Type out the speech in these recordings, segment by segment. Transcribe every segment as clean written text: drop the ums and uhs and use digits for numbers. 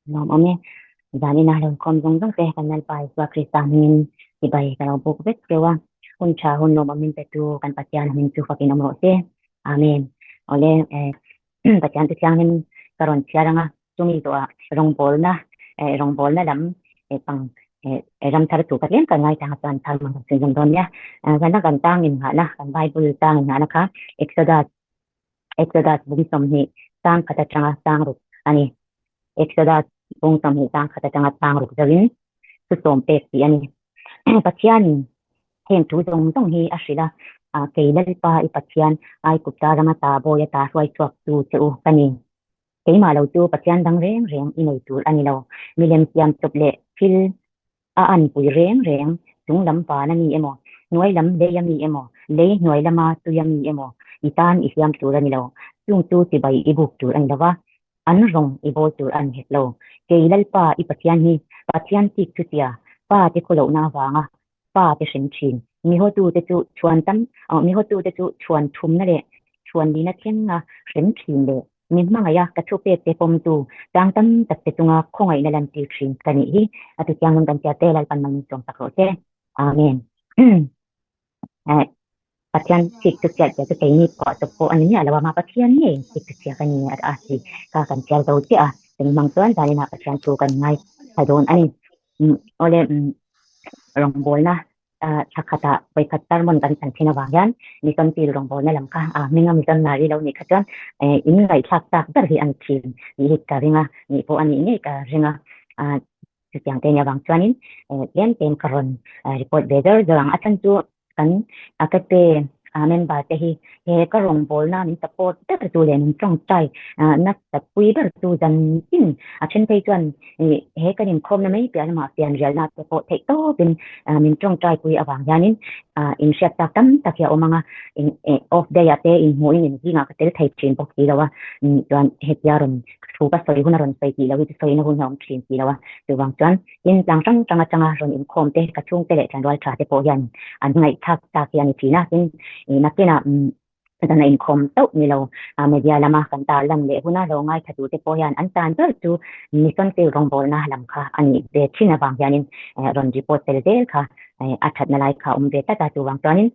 Lawm awm e. Zanin a lo khawm zawng zawng te kan Lalpa Isua Krista hmingin chibai ka lo buk vek cheu a. Hun tha hun lawm awmin petu kan Pathian hming chu fakin awm rawh se. Amen. Awle Pathian chu thianghlim ka rawn chhiar ang a, chumi zawhah rawngbawlna rawngbawlna lam pang ram thar chu ka tlem kan ngaithla chuan thar mang kan chhunzawm dawn nia. Zana kan tang innghahna kan Bible tang innghahna kha Exodus Exodus bung 20 tang khat atanga tang ruk a ni. Exodus bung 20 tang khat atanga tang ruk zoin thu sawm pek tih a ni. Pathianin heng thu zawng zawng hi a hrilh a, Kei Lalpa i Pathian, Aigupta rama ta bawi ata hruai chhuak tu che u ka ni. Keimah lo chu Pathian dang reng reng i nei tur a ni lo. Milem siam chawp leh thil A anpui reng reng, chung lam van a mi emaw, hnuai lam lei a mi emaw, lei hnuai lama tui a mi emaw, i tan i siam tur a ni lo. Chung chu chibai i buk tur a ni lo va, an rawng i bawl tur a ni hek lo. Kei Lalpa i Pathian hi, Pathian chik chu tia, pa te khawlohna avanga pa te hrem thin. Mi hawtute chu chhuan tam, mi hawtute chu chhuan thumna leh chhuan lina thlenga hrem thin leh Min hmangaih a, ka thu pek te pawmtu tang tam tak te chunga khawngaihna lantir thin ka nih hi a ti chiang nung kan tia te Lalpan mang min sawm tak rawh se. Amen. Pathian chik chu chiat zia chu keini pawh chawp pawh a ni miah lo a, mah Pathian ngei chik chu chiak a ni a ti kha kan chiar zo chiah a, chumi hmang chuan zaninah Pathian thu kan ngaithla dawn a ni. Awle rawngbawlna thla khatah vawikhat sermon kan chan thin avang hian Mission Field rawngbawlna lam kha a hminga missionary lo nih kha chuan in ngaihthlak chak ber hi a ni thin tih hi ka ring a, nih pawh a nih ngei ka ring a. Chutiang te nih avang chuanin tlem tlem ka rawn report ve zawr zawr ang. A chhan chu kan Agape member te hi he ka rawngbawlna min support ber tu leh min tawngtai nasa pui ber tu zan tin a then phei chuan he kan inkhawmna mai piah lamah fianrialna te pawh theih tawpin min tawngtai pui avang hianin inhriat tak tam tak hi a awm ang a, off day ah te inhmuhin inzingah ka tel thei thin bawk si lo a, chuan hetia rawn thu ka sawi hun a rawn sawi tih loh hi chu sawina hun hi a awm thin si lo a, chuvang chuan tin tlang hrang hrang atanga rawn inkhawm te ka chhungte leh tlanrual tha te pawh hian an ngaihthlak tak hi a ni thin a, tin nakinah Chutana inkhawm tauh ni lo, media lama kan tar lan leh huna lo ngaithla turte pawh hian an tan ber chu Mission Field rawngbawlna lam kha a nih ve thin avang hianin rawn report tel zel kha a thatna lai kha a awm ve tlat a, chuvang chuanin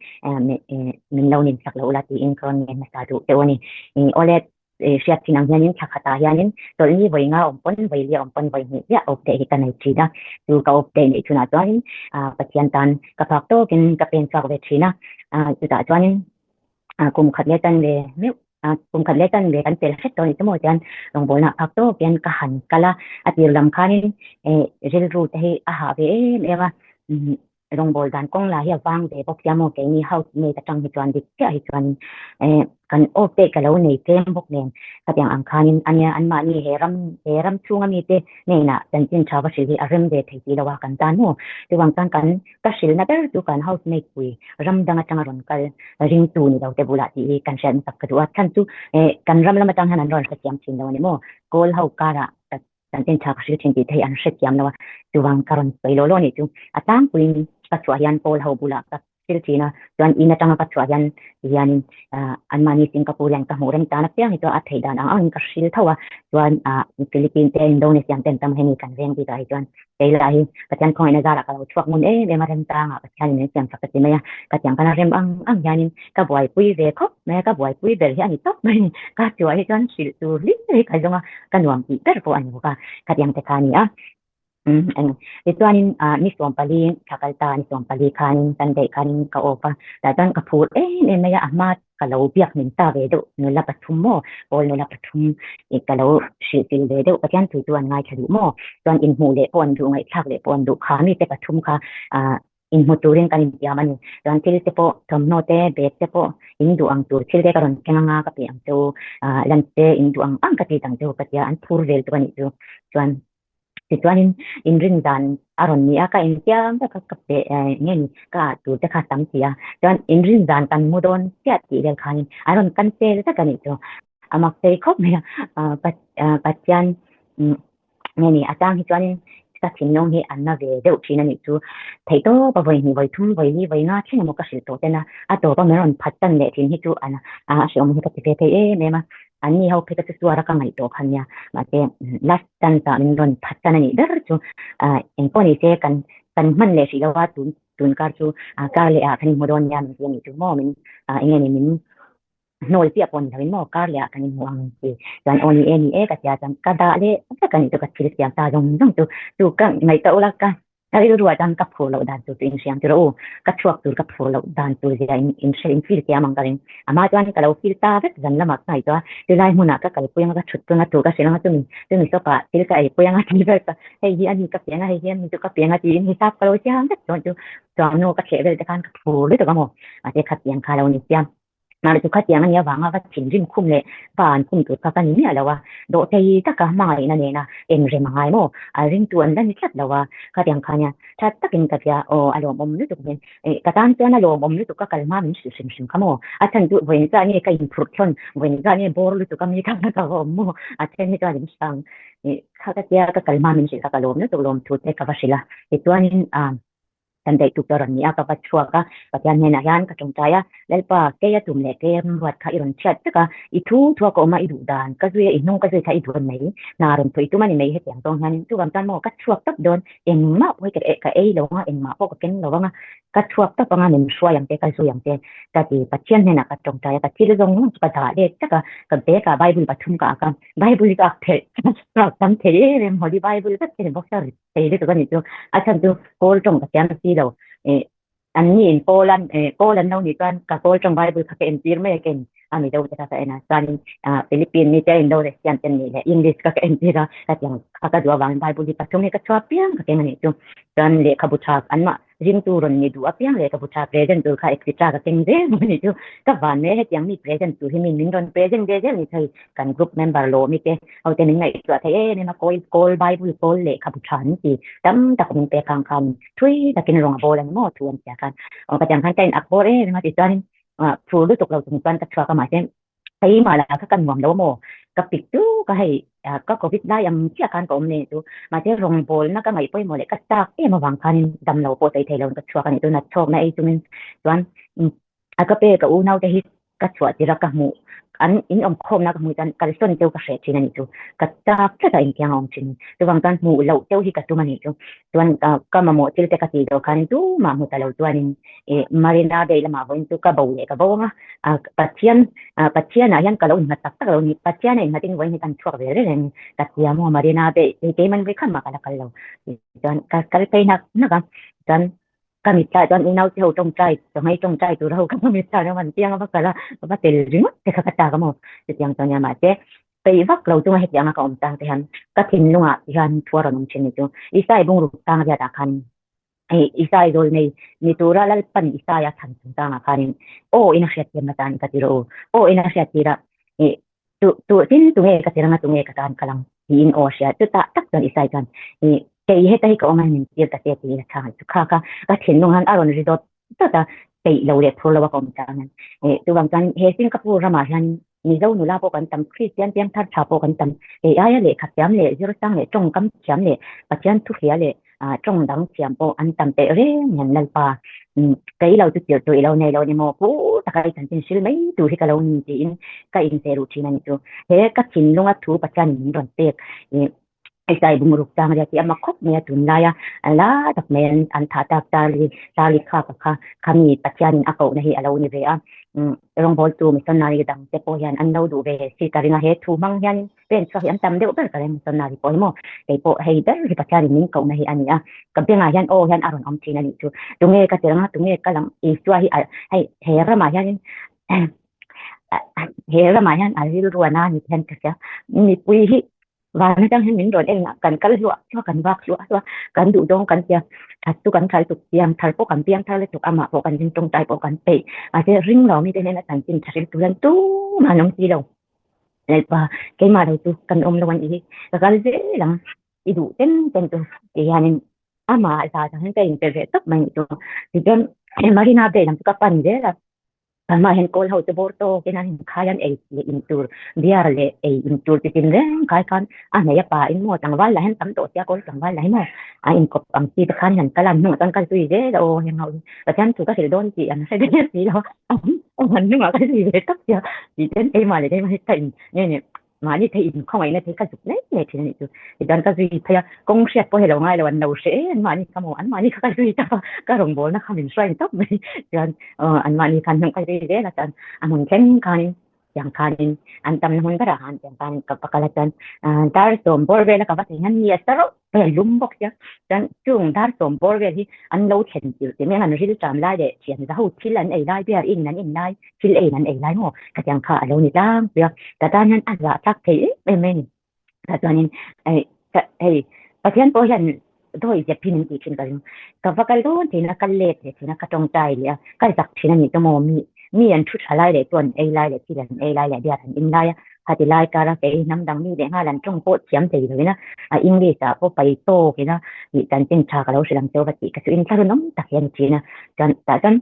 min lo ninsak loh la tiin ka rawn ngen hmasa duh deuh a ni. Awle hriat thin ang hianin thla khatah hianin chawlhni vawi nga awm pawn vawi lia awm pawn vawi hnih chiah awp daih hi ka nei thin a, chu ka awp daih neih chhunah chuanin Pathian tan ka phak tawkin ka pen chhuak ve thin a, chutah chuanin kum khat leh tan ve meuh kum khat leh tan ve kan pel hret tawh a nih chu maw chuan rawngbawlna phak tawk hian ka han kal a, a tir lam khanin rilru te hi a hah ve em em a, rawngbâwl dan kawng lah hi a vang ve bawk sia maw keini house mate atang hi chuan dik chiah hi chuan kan awp te ka lo nei tlem bawk nen khatiang ang khanin ania anmahni he ram he ram chhunga mite hnenah chanchin tha va hrilh hi a rem ve thei si lo a kan tan maw chuvang chuan kan ka hrilhna ber chu kan house mate pui ram dang atanga rawn kal ringtu ni lo te bulah tih hi kan hriat hmasak ka duh a chhan chu kan ram lam atang hian an rawn hrethiam thin lo a ni maw kawl ho karah Chanchin tha ka hrilh thin tih te hi an hrethiam lo a, chuvang ka rawn sawi law law nih chu. A tlangpuiin ka chhuah hian Paul ho bulah ka thil thin a, chuan in atanga ka chhuah hian ti hianin anmahni Singapore hian ka hmuh rem tan apiang hi chuan a theih dan ang angin ka hrilh tho a, chuan Philippine te Indonesian te an tam hemi kan veng bikah hi chuan kei lah hi Pathian khawngaihna zarah ka lo chhuak ngun em em a, remchangah Pathianin min siam sak ka ti mai a, ka tiang khan a rem ang ang hianin ka buaipui ve khawp mai a, ka buaipui ber hi a ni tawp mai a ni. Ka chhuah hi chuan hrilh tur hlim hi ka zawng a, ka nuam tih ber pawh a ni bawk a, khatiang te kha a ni a. Eng tichuanin ni 14 thla kal ta ni 14 khanin Sunday khanin ka off a, tah chuan ka phur em em mai a, a hma ka lo biak hmin ta ve deuh nula pathum maw, pawl nula pathum ka lo hrilh fil ve deuh Pathian thu chu an ngaithla duh maw, chuan inhmuh leh pawh an duh ngaihthlak leh pawh an duh kha mite pathum kha Inhmu turin kan intiam a ni. Chuan thil te pawh, thawmhnaw te, bag te pawh in duh ang tur thil te ka rawn keng anga ka pe ang che u, lunch te in duh ang ang ka ti ang che u ka tia, an phur vel tuk a nih chu. Chuan tichuanin inrin dan a rawn ni a, ka intiam vek a, ka pe nge ni ka ah tur te kha tam ti a. Chuan inrin dan kan mu dawn chiah tih vel khanin an rawn cancel vek a nih chu. A mak thei khawp mai a, Pathian Nge ni, a chang hi chuanin ka thinlung hi an na ve deuh thin a nih chu. Theih tawp a vawi hnih, vawi thum, vawi li, vawi nga thleng emaw ka hrilh tawh ten a, a tawp a min rawn phat tan leh thin hi chu a a hrehawm hi ka ti ve thei em em a. An ni ho phei ka chu suar a ka ngaih tawh kha nia. Mahse last chance ah min rawn phat tan a nih ber chu engpawh ni se kan kan hman leh hrih lo a tun tun kar chu kar leh ah kan inhmu dawn nia min ti a nih chu maw min enge ni min hnawl chiah pawh ni lo in maw kar leh ah kan inhmu ang ti chuan aw ni e ni e ka tia chuan ka dah leh vek a nih chu ka thil siam ta zawng zawng chu chu ka ngaihtuah ula ka Ka rilru ah chuan ka phur loh dan tur chu inhriam tir rawh u, ka chhuak tur ka phur loh dan tur zia in inhre in feel thiam ang ka ring. Amah chuan ka lo feel ta vek zan lamah ka ngaihtuah a, chulai hmunah ka kalpui anga ka thut pui anga tur ka hrilh anga chumi chumi sawpah thil ka eipui anga ti vel ka hei hi ani ka piang a hei hi ani chu ka piang a tiin hisap ka lo siam vek chuan chu chuangnu ka thleh vel te khan ka phur lutuk a maw mahse khatiang kha lo ni siam. Mahni chu khatiang a nih avanga va thinrim khum leh va an khum tur kha ka ni miah lo a, dawhthei taka hmangaihna nena engrem a ngai maw? A ringtu an la ni tlat lo a, khatiang kha nia tha takin ka bia aw a lawmawm lutuk hian eh ka tan chuan a lawmawm lutuk ka kal hma min hrilh hrim hrim kha maw? A chhan chu vawiin zah nge ka inphurh thlawn, vawiin zah nge bawr lutuk a mi kha ka va awm maw? A then hi chuan in hrang eh kha ka tia ka kal hma min hrilh kha ka lawm lutuk lawmthu te ka va hrilh a, tichuanin ah. Kan daih tuk a rawn ni a, ka va chhuak a, Pathian hnenah hian ka tawngtai a, Lalpa, kei a tum leh kei a remruat kha i rawn chhiat vek a, i thu thua ka awm a, i duh dan ka zui a, i hnung ka zui kha i duh a ni mai, hna rawn thawh i tum a ni mai, hetiang zawng hianin chuvang chuan maw ka chhuak tawp dawn, engmah pawh hi ka ei lo ang a, engmah pawh ka keng lo ang a, ka chhuak tawp ang a, min hruai ang che, ka zui ang che, ka ti, Pathian hnenah ka tawngtai a, ka thil zawng zawng chu ka dah let vek a, ka bag ah Bible pathum ka ak a, Bible hi ka ak phelh, ka ak tam thei em em, Holy Bible vek hi a ni bawk sia. Thei lutuk a nih chu. A chhan chu kawl tawng ka thiam si lo. Eh, an ni in kawl an, eh, kawl an lo nih chuan ka kawl tawng Bible kha ka en tir mai a ka en a Mizo te kha ka en a. Chuanin, ah, Philippine mi te a indo leh siam te an nih leh English kha ka en tir a. Ka tiang kha ka duh avangin Bible hi pathum hi ka chhuah piang ka keng a nih chu. Chuan lehkhabu tha anmah ringtu rawn ni duh apiang lehkhabu tha present tur kha etc ka keng zel mai a nih chu. Ka van mai a hetiang mi present tur hi mi min rawn present ve zel ni thei. Kan group member lawmi te ho te min ngaihtuah thei em em a, kawl kawl Bible kawl lehkhabu tha an ti tam tak min pek ang khan thui takin rawng a bawl a ni maw thu an tia khan aw ka tiang khan ka in ak bawr em em a tichuanin ah phur lutuk lo chung chuan ka chhuak a mahse keimah lah kha ka nuam lo maw ka pik chu ka hei ka covid lai ang chiah khan ka awm nei chu mahse rawng bawlna ka ngaih pawimawh leh ka chak em avang khanin dam lo pawh sawi thei lo in ka chhuak a nih chu natchhawkna ei chungin chuan A ka pe ka unau te hi ka chhuah tir a ka hmuh an in awm khawmna ka hmuh chuan kalsawn teuh ka hreh thin a nih chu ka chak tlat a intiang a awm thin chuvang chuan hmuh loh teuh hi ka tum a nih chu chuan ka mamawh thil te ka tih zawh khanin tumah hmu ta lo chuanin ih Marina Bay lamah vawiin chu ka bo leh ka bo ang a Pathian Pathianah hian ka lo innghat tak tak lo a ni Pathian a innghatin vawiin hi kan chhuak ve reng reng ka tia maw Marina Bay keiman vawi khat mah ka la kal lo chuan ka kal phei hnak hnak a chuan Ka mitah chuan unau te ho tawngtai, chawnghei tawngtai tur ho ka mitah chuan an piang a va kal a, ka va tel ringawt te kha ka chak a maw? Chutiang chuan nia mahse peih vak lo chunga hetianga ka awm tang te hian ka thinlungah hian thu a rawn awm thin ni chu. Isai bungruk tang riatah khan hei Isai zawl nei ni tura Lalpan Isaia chhan chung tangah khanin aw in a hriat tirna tan ka ti rawh u, aw in a hriat tir a ih Tu tu tin tunge ka tir anga tunge ka tan kal ang tiin aw a hria. Chutah tak chuan Isai chuan ih kei heta hi ka awm a min tir ta che tiin a chhang a ni. Chu kha kha ka thinlung han a rawn ri dawt dawt a, peih lo leh phur lo a ka awm chang hian. Ih chuvang chuan he Singapore ramah hian Mizo nula pawh kan tam, Kristian piangthar tha pawh kan tam, kei aia lehkha thiam leh zirsang leh tawngkam thiam leh Pathian thuhria leh tawng dang thiam pawh an tam teh reng hian Lalpa kei lo chu tirh tur i lo nei lo ni maw pu taka i chanchin hril mai tur hi ka lo ni tiin ka inzeh ruh thin a ni chu. He ka thinlunga thu Pathianin min rawn pek i sai bungruk chang ria tih a mak khawp mai a tunlaia la tak mai an thah tak Charlie Charlie Kirk-a kha khami Pathianin a kohna hi a lo ni ve a rawngbawltu missionary dang te pawh hian an lo duh ve si ka ring a he thu hmang hianin Pen chhuak hi an tam deuh ber ka reng Missionary pawh hi maw kei pawh hei ber hi Pathianin min kohna hi a ni a, ka bengah hian aw hian a rawn awm thin a nih chu, tunge ka tir anga tunge ka lang Isua hi a hei he ramah hianin he ramah hian a rilru a na ni hian ka hria, mipui hi van atang hian min rawn en a kan kal hluah hluah kan vak hluah hluah kan duh zawng kan tia that chu kan thal tuk piang thar pawh kan piang thar lutuk amah pawh kan ring tawngtai pawh kan peih mahse ring lo mite hnena chanchin tha hril tur hian tumah an awm si lo. Lalpa, keimah lo chu kan awm lo a nih hi, ka kal zel ang, i duh ten ten chu ti hianin amah zah chang hian ka inpe ve tawp mai nih chu. Tichuan Marina Bay lam chu ka pan zel a. Amah hian kawl ho chu bawr tawkin an inkhai an ei leh in tur beer leh ei in tur chi tin reng khai khan a hmei a pa in maw tlangval lah hian tam tawh sia kawl tlangval lah hi maw a inkawp ang chi te khan han kal a an hnungah chuan kal zui zel a aw heng ho hi Pathian thu ka hrilh dawn tih an hre zel si lo a an hnungah kal zui ve tak sia tih ten keimah leh keimah hi ka in nge ni Mahni thei in khawngaihna thei ka zuk mai mai thin a nih chu. Tichuan ka zui phei a, kawng hriat pawh hi lo ngai lo, an lo hre em mahni kha maw, an mahni kha ka zui tawp a, ka rawngbawlna kha min hruai tawp mai. Chuan aw an mahni khan hnung ka zui zel a, chuan a hmun thleng khanin tiang khanin an tamna hmun berah khan tiang khanin ka va kal a, chuan dar sawm bawr vela ka va thei hian mi a sa reuh mai a lum bawk sia, chuan chung dar sawm bawr vel hi an lo thlen tirh ti mai ang, an ril ṭam lai leh thian za ho thil an ei lai, beer in an in lai, thil ei an ei lai maw ka tiang kha a lo ni tlangpui a, ka tan hian a zah tlak thei em em mai a ni. Tah chuanin hei hei Pathian pawh hian dawi zep hi min tih thin ka ring. Ka va kal dawn thin a, ka let leh thin a, ka tawngtai leh a, ka zak thin a nih chu maw mi mi an thu tha lai leh chu an ei lai leh thil an ei lai leh biak an in lai a, khati lai kara kei hnam dang mi leh nghal an tawng pawh thiam thei loin a, a English ah pawh pai tawkin a tih chanchin tha ka lo hrilh ang cheu va tih ka chu inthlahrunawm tak hi a ni thin a, chuan tah chuan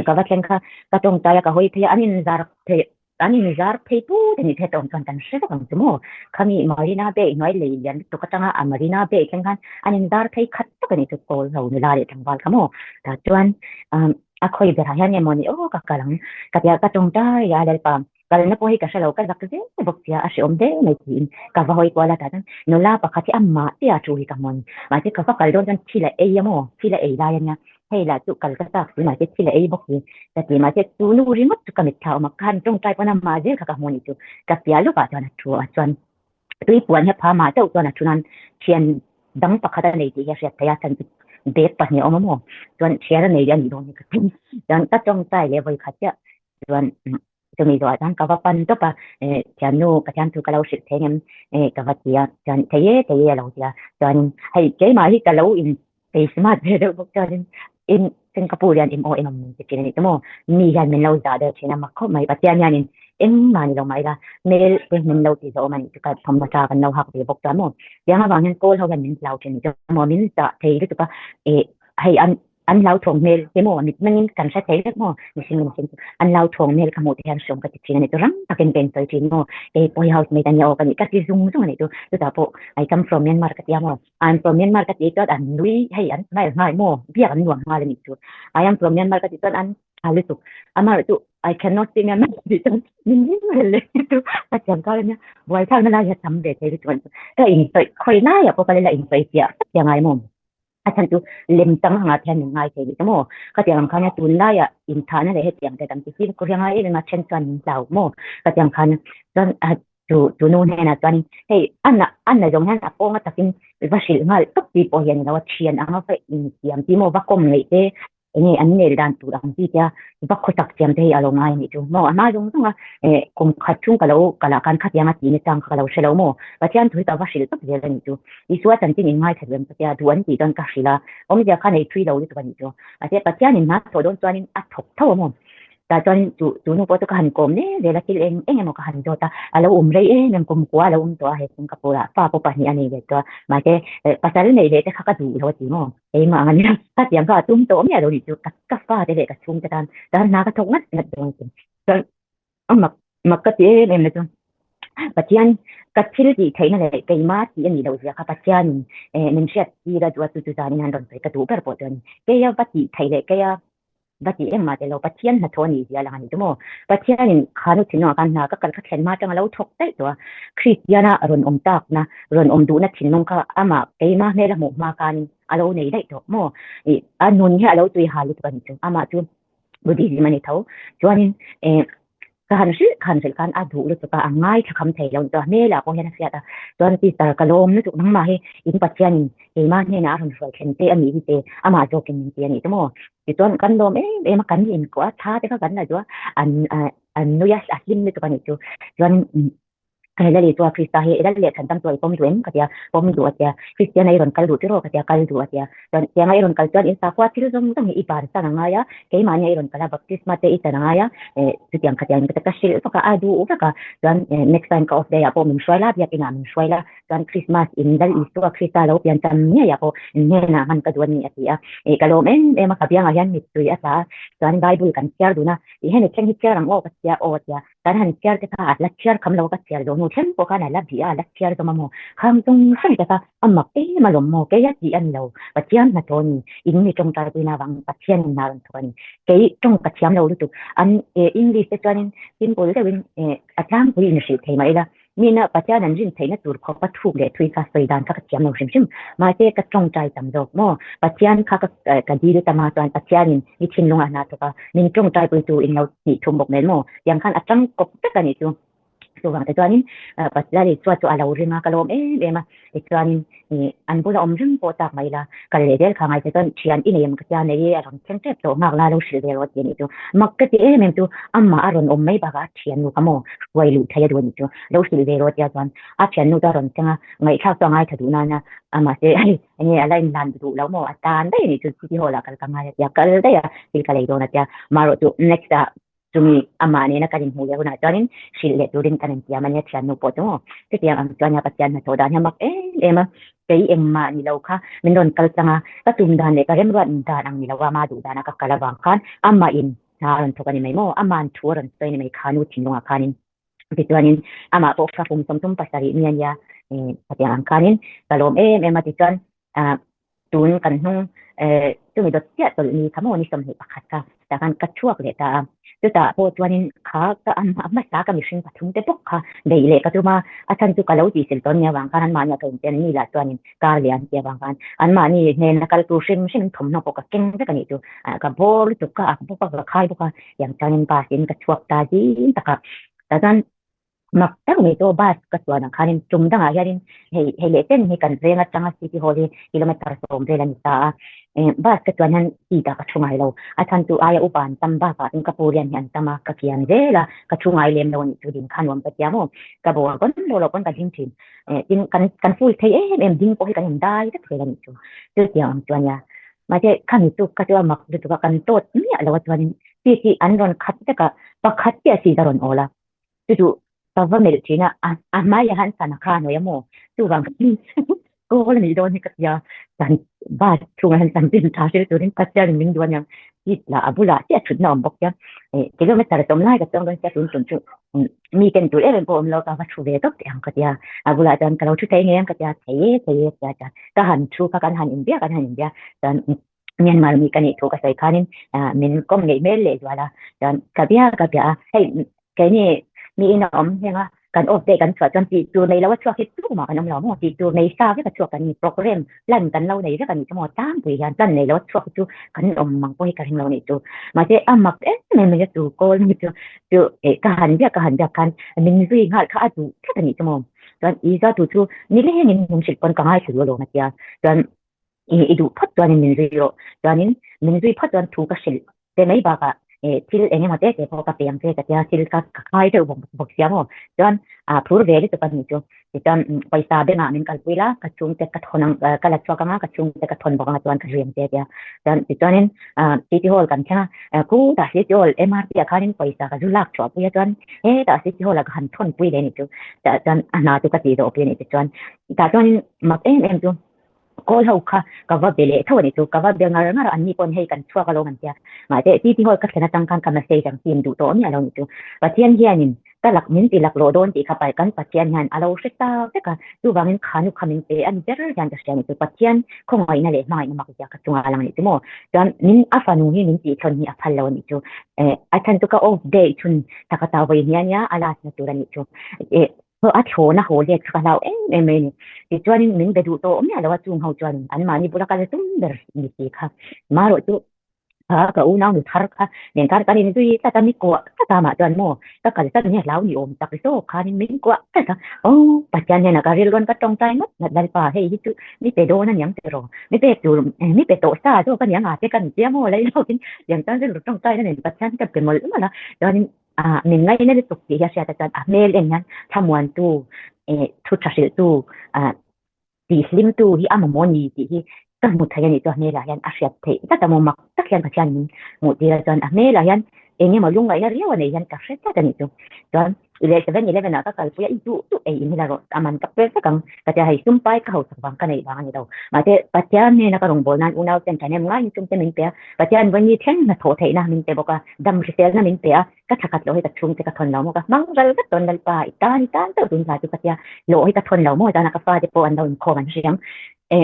Ka va thleng kha ka tawngtai a ka hawi phei a, an inzar phei an inzar phei put a nih phei tawng chuan kan hre vek ang chu maw. Khami Marina Bay hnuai lei lian lutuk atanga a Marina Bay thleng khan an inzar phei khat tak a nih chu kawl ho nula leh tlangval kha maw. Tah chuan a khawi berah hian nge maw ni aw ka kal ang ka tia ka tawngtai a Lalpa kalna pawh hi ka hre lo ka zak zel bawk sia a hreawm hle mai tiin ka va hawi kual a tah chuan nula pakhat hi amah tia thu hi ka hmu a ni mahse ka va kal dawn chuan thil a ei a maw thil a ei lai a nia hei lah chu kal ka chak si mahse thil a ei bawk si ka ti mahse chu nu ringawt chu ka mitthla awm a ka han tawngtai pawn amah zel kha ka hmu a nih chu ka piah lawkah chuan a thu a chuan tui puan hi a pha mah chauh chuan a thu nan thian dang pakhat a nei tih hi a hriat theih a chan chu bag pahnih a awm a maw chuan thian a nei a nih dawn hi ka ti chuan ka tawngtai leh vawikhat chiah chuan chumi zawhah chuan ka va pan tawp a eh thiannu Pathian thu ka lo hrilh thei ngem eh ka va ti a chuan thei e thei e a lo ti a chuanin hei keimah hi ka lo in ei smart ve deuh bawk chuanin in Singapore hian em aw em awm ti thin a nih chu maw mi hian min lo zah deuh thin a mak khawp mai Pathian hianin engmah ni lo mah ila hmel te min lo ti zawh awm a nih chu ka thawmhnaw tha kan lo hak ve bawk chuan maw tiang avang hian kawl ho hian min hlau thin a nih chu maw min zah thei lutuk a eh hei an An hlauthawng hmel te maw mit mangin kan hre thei vek maw mihring leh mihring chu an hlauthawng hmel ka hmuh te hian hreawm ka ti thin a ni chu rang takin ka insawi thin maw kei pawh hi house mate a nia aw ka nih ka ti zung zung a nih chu chutah pawh I come from Myanmar ka tia maw I'm from Myanmar ka tih chuan an nui hei an smile nghal maw biak an nuam nghal a nih chu I am from Myanmar ka tih chuan an tha lutuk amaherawhchu I cannot speak Myanmar ka tih chuan min ring rel leh chu ka thiam nghal a nia buaithlakna lai hi a tam ve thei lutuk a nih chu ka insawi khawi laiah pawh ka la insawi chiah chiah ngai maw. A chhan chu lem chang anga thian min ngai thei rih ta maw? Khatiang ang khan tunlaiah inthahna leh hetiang te tam ti fim khur hi a ngai em em a, then chuan min hlau maw? Khatiang khan chuan chu chu nu hnenah chuanin hei a na a na zawng hian a pawnga takin va hrilh nghal tawp chi pawh hi a ni lo a, thian anga va insiam chi maw va kawm ngeih te Enge an nel dan tur ang chi tia va khawsak chiam te hi a lo ngai a nih chu maw? A hma zawng zawng a eh kum khat chhung ka lo kal ah khan khatiang a tih nachang kha ka lo hre lo maw? Pathian thu hi ka va hrilh tawp zel a nih chu. Isua chanchin in ngaithla duh em ka tia duh an tih chuan ka hrilh a, awmzia kha nei thui lo lutuk a nih chu. Mahse Pathianin hna thawh dawn chuanin a thawk tho a maw? Tah chuan chu chu nu pawh chu ka han kawm hle zel a, thil eng eng emaw ka han zawt a, a lo awm rei em em kum kua a lo awm tawh a, he Singapore ah fa pawh pahnih a nei ve tawh a, mahse pasal neih leh te kha ka duh lo a ti maw? Keimah ang a nia, ka tiang kha a tum tawh miah lo nih chu ka ka fate leh ka chhungte tan tan hna ka thawk ngat ngat dawn a ti. Chuan a mak mak ka ti em em na chu Pathian ka thil tih theihna leh keimah tih a nih loh zia kha Pathianin eh min hriat tir a duh a chu chu zanin han rawn sawi ka duh ber pawh chu a ni. Keia va tih theih leh keia Va ti engmah teh lo, Pathian hnathawh a nih zia lang a ni chu maw? Pathianin khanu thinlungah khan hna ka kal kha thlen hma atanga lo thawk daih tawh a, Kristiana rawn awm takna, rawn awm duhna thinlung kha amah keimah hmel a hmuh hma khanin a lo nei daih tawh maw? Ih, a nun hi a lo tui hal lutuk a nih chu, amah chu Buddhism a ni tho. Chuanin, eh, Ka han hrilh ka han hrilh khan a duh lutuk a, a ngaithla kham thei lo ni chuan hmelah pawh hian a hriat a, chuan sister ka lawm lutuk nangmah hi in Pathianin keimah hnenah a rawn hruai thlen che a nih hi che amah zawkin min ti a nih chu maw? Tichuan kan lawm em em a, kan inkuah a, thla te kha kan la duh a, an an nui a, a hlim lutuk a nih chu, chuan. Lali chua Krista hi i lal leh chhan tam chu a i pawm duh em? Ka ti a, pawm duh a ti a. Kristian a i rawn kal duh tiraw? Ka ti a, kal duh a ti a. Chuan tianga i rawn kal chuan in sakhua thil zawng zawng hi i bansan a ngai a, keimahni a i rawn kal a, baptisma te i chan a ngai a, eh chutiang khatiang in ka ti ka hrilh vak a, a duh vek a. Chuan eh next time ka off day ah pawh min hruai la, biakin ah min hruai la, chuan Christmas in Lal Isua Krista lo pian cham ngei ah pawh in hnenah hman ka duh a ni a ti a. Eh ka lawm em em a, ka biangah hian mittui a tla a, chuan Bible kan chhiar dun a, tih hemi thleng hi chhiar ang aw ka ti a, aw a ti a. Kan han chhiar te kha a la chhiar kham lo a, ka chhiar zawh hnu thleng pawh khan a la bih a, a la chhiar zawm a maw? Kham tung hreng te kha a mak em alawm maw? Kei a tih a ni lo, Pathian hnathawh a ni, in mi tawngtai puina avangin Pathian in hna rawn thawk a ni. Kei tawng ka thiam lo lutuk, an English te chuanin simple deuhin a tlangpui in hrilh thei mah ila, Mina Pathian an rin theihna tur khawpa thuk leh thui kha sawi dan kha ka thiam lo hrim hrim. Mahse ka tawngtai tam zawk maw? Pathian kha ka ka dil tam a, chuan Pathianin mi thinlungah hna thawk a, min tawngtaipuitu in lo tih thum bawk nen maw? Tiang khan a tang kawp vek a nih chu. Chuvang te chuanin Pathian chuan chu a lo ring a, ka lawm em em a. Tichuanin an bula awm reng pawh tak mai ila, kal leh zel kha ngai che chuan thian i nei em ka tia nei e, a rawn thleng tep tawh nghak la lo hrilh ve rawh tih a nih chu. Mak ka ti em em chu amah a rawn awm mai bakah a thiannu kha maw hruai luh thei a duh a nih chu, lo hrilh ve rawh tia chuan a thiannu chu a rawn thleng a, ngaihthlak chu a ngaithla duh nana mahse hei enge a la inhlan duh lo maw a tan daih a nih chu city hall ah kal ka ngai a tia kal daih a thil ka lei dawn a tia marawh chu next ah Chumi amah nena kan inhmuh leh hunah chuanin hrilh leh turin kan intiam a nia thiannu pawh chu maw. Chutiang ang chuan nia Pathian hnathawh dan hi a mak em em a, kei engmah ni lo kha min rawn kal tlang a, ka tum dan leh ka remruat dan ang ni lo a, ama duh dana ka kal avang khan amahin hna a rawn thawk a ni mai maw, ama'n thu a rawn sawi a ni mai kha nu thinlungah khanin. Tichuanin amah pawh kha kum 37 mi a nia, khatiang ang khanin ka lawm em em a tichuan tun kan hnung chumi dawt chiah tawlh ni kha maw ni 21 kha tah khan ka chhuak leh ta a, chutah pawh chuanin kha ka a hmasa ka mihring pathum te bawk kha beih leh ka tum a, a chhan chu ka lo tihsil tawn nia vang khan anmahni a ka inten mi lah chuanin kar leh an tia vang khan anmahni hnena kal tur hrim hrim thawmhnaw pawh ka keng vek a nih chu, ka bawr lutuk ka ak bawk a ka khai bawk a, tiang chuanin bus in ka chhuak ta zing tak a, tah chuan Mak tak mai chu bus ka chuan ang khanin tum dangah hianin hei hei leh chen hi kan veng atanga city hall hi kilometer 10 vel a ni ta a, bus ka chuan hian seat ah ka thu ngai lo, a chhan chu aia upa an tam bakah chuan ka pu rian hi an tam a, ka kian zel a, ka thu ngai lem lo a nih chu din kha nuam ka tia maw, ka bawr pawn lo lo pawn ka hlim thin, tin kan kan full thei em em ding pawh hi kan indai vek zel a nih chu, chutiang ang chuan nia mahse khami chu ka chu a mak lutuk a kan tawt miah lo a chuanin seat hi an rawn khat vek a, pakhat chiah seat a rawn awl a. Chu chu ka va melh thin a, a hmaiah han sana kha a hnuai a maw? Chuvang kawl a nih dawn hi ka tia, kan bus chhungah hian chanchin tha hrilh turin Pathianin min duh aniang seat lah a bulah chiah thutna a awm bawk sia, kilometer sawm lai ka chuang dawn sia tun tum chu mi ken tur em em pawh a awm lo ka va thu ve tawp teh ang ka tia, a bulah chuan ka lo thu thei ngei ang ka tia, thei e thei e tia chuan ka han thu kha kan han inbiak kan han inbiak chuan Myanmar mi ka nih thu ka sawi khanin min kawm ngeih hmel leh zual a, chuan ka bia ka bia a, hei keini mi in a awm heng a, kan off day kan chhuah chuan tih tur nei lo a chhuak hi tumah kan awm lo maw, tih tur nei sa vek a chhuak kan ni, program plan kan lo nei vek a nih chu maw, tlangpui hian plan nei lo a chhuak hi chu kan awm mang pawh hi ka ring lo nih chu, mahse a mak em em mai a chu kawl mi chu chu ka han biak ka han biak khan min zui nghal kha a duh tlat a nih chu maw, chuan i za tu chu nilengin min hrilh pawn ka ngaithla duh alawm a tia, chuan i duh phawt chuanin min zui rawh. Chuanin min zui phawt chuan thu ka hrilh che mai bakah thil eng emaw te te pawh ka pe ang che ka tia, thil ka khai deuh bawk bawk sia maw. Chuan phur ve lutuk a nih chu. Tichuan pawisa bengah min kalpui la, ka chhungte ka thawn ang, ka la chhuak anga ka chhungte ka thawn bawk anga chuan ka zui ang che a tia. Chuan tichuanin City Hall kan thleng a, khutah City Hall MRT ah khanin pawisa ka zu lak chhuah pui a chuan hetah City Hall ah ka han thawn pui leh a nih chu. Tah chuan a hna chu ka tih zawh pui a nih tichuan tah chuanin mak em em chu Kawl ho kha ka va be leh tho a nih chu, ka va be ngar ngar a, anni pawn hei kan chhuak alawm an tia. Mahse City Hall ka thlen atang khan ka message ang team duh tawh miah lo nih chu. Pathian hianin ka lak min ti lak lawh dawn tih kha pai kan Pathian hian a lo hre ta vek a, chuvangin khanu kha min pe a ni ber hian ka hria nih chu. Pathian khawngaihna leh hmangaihna mak zia ka chungah a lang nih chu maw. Chuan min a fanu hi min tih thlawn hi a phal lo a nih chu. Eh a chhan chu ka off day chhun thaka ta vawi hnia nia a last na tur a nih chu. Eh A thlawna haw let kha ka hlau em em mai a ni. Tichuanin min be duh tawh miah lo a, chung ho chuanin anmahni bula kal tum ber ni si kha. Marawh chu kha ka unau nu thar kha nen khan kan inzui tlat a, mi kuah tlat a mah chuan maw ka kalsan hi a hlau ni awm tak zawk khanin min kuah tlat a. Aw Pathian hnenah ka rilruan ka tawngtai ngawt ngawt Lalpa hei hi chu mi pe dawn a niang tiraw, mi pek tur mi pe tawh sa zawk a niang a te kan tia maw lei lawkin tiang chuan rilru tawngtaina nen Pathian ka pe mawlh mawlh a. Chuanin. Min ngaihna lutuk tih hi a hriat a chuan a hmel en hian thlamuantu thu tha hrilhtu tihhlimtu hi a mamawh a ni tih hi ka hmu thei a nih chu a hmelah hian a hriat theih tlat a maw mak tak hian Pathian min hmuh tir a chuan a hmelah hian eng emaw lungngaihna riau a nei hian ka hre tlat a nih chu chuan 7-Eleven ah ka kalpui a i duh duh ei in hi la rawh a man ka pe vek ang ka tia hei sum pai ka hausak vang ka neih vang a ni lo mahse Pathian hnena ka rawngbâwl nan unau ten ṭhahnem ngaiin sum te min pe a Pathian vawi thleng hnathawh theihna min pe bawk a dam hriselna min pe a ka tha khat loh hi ka chhungte ka thawn lo maw ka hmang ral vek dawn Lalpa i tan i tan chauh tun hla chu ka tia hlawh hi ka thawn lo maw zana ka fate pawh an lo inkhawm an hriam e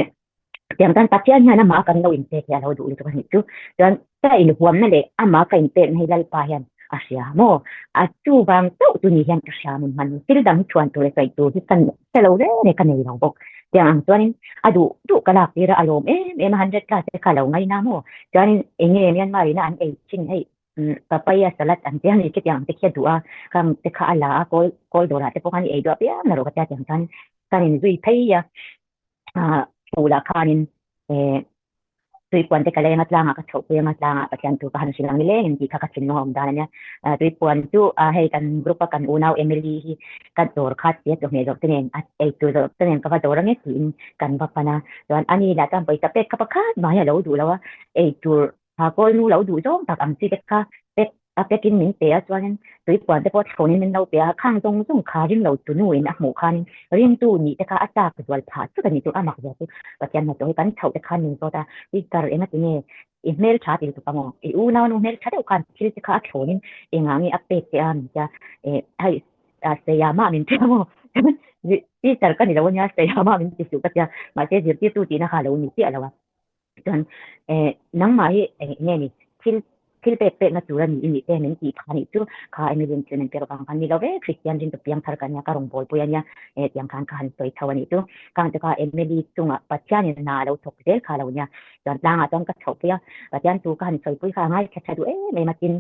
tiang chuan Pathian hian amah kan lo inpek hi a lo duh lutuk a nih chu chuan ka inhuamna leh amah ka inpekna hi Lalpa hian a hria maw a chuvang chauh chu ni hian ka hria min hman thil dang hi chhuan tur leh sawi tur hi ka hre lo reng e ka nei lo bawk tiang ang chuanin a duh duh ka lak tir a a lawm em em a 100 class te kha a lo ngaina maw chuanin enge Myanmar ina an ei thin hei Papaya salad an tia ni chutiang te khi a duh a, khang te kha a la a, kawl kawl dawrah te pawh khan i ei duh apiang na rawh ka tia tiang chuan kan inzui phei a, phul ah khanin tuipuan te ka leng a tlangah ka chhohpui anga tlangah Pathian thu ka han hrilh ang nileng in tih kha ka thinlung a awm dan a nia. Tuipuan chu hei kan group a kan unau Emily hi ka dawr kha tia chawhmeh zawrh te nen a ei tur zawrh te nen ka va dawr ange tiin kan va pan a, chuan ani lah chuan pawisa pek kha pakhat mah hi a lo duh lo a, ei tur Ha kawl nu lo duh zawng tak ang chi te kha pek a pekin min pe a chuanin tuipuan te pawh thlawnin min lo pe a, khang zawng zawng kha ring lo tu nu in a hmuh khanin ringtu nih te kha a chak zual phah chut a nih chu a mak zia chu Pathian hnathawh hi kan chhoh te khan min zawt a, Sister enga ti nge i hmeltha ti lutuk ang aw, i unau nu hmeltha deuh khan thil te kha a thlawnin engah nge a pek che a min tia eh hei Sayama min ti ang aw Sister ka ni lo ania Sayama min ti suh ka tia mahse zirtirtu tihna kha a lo ni chiah lo a. Chuan eh nangmah hi eng nge ni thil thil pek pekna tur a ni i nih te min tih phah nih chu kha Emily thil min pek avang khan ni lo ve Kristian rintu piang thar ka nia ka rawn bawlpui a nia eh tiang khan ka han sawi chho a nih chu khang te kha Emily chungah Pathianin hna a lo thawk zel kha lo nia chuan tlangah chuan ka chhohpui a Pathian chu ka han sawipui kha a ngaithla tha duh em em a tin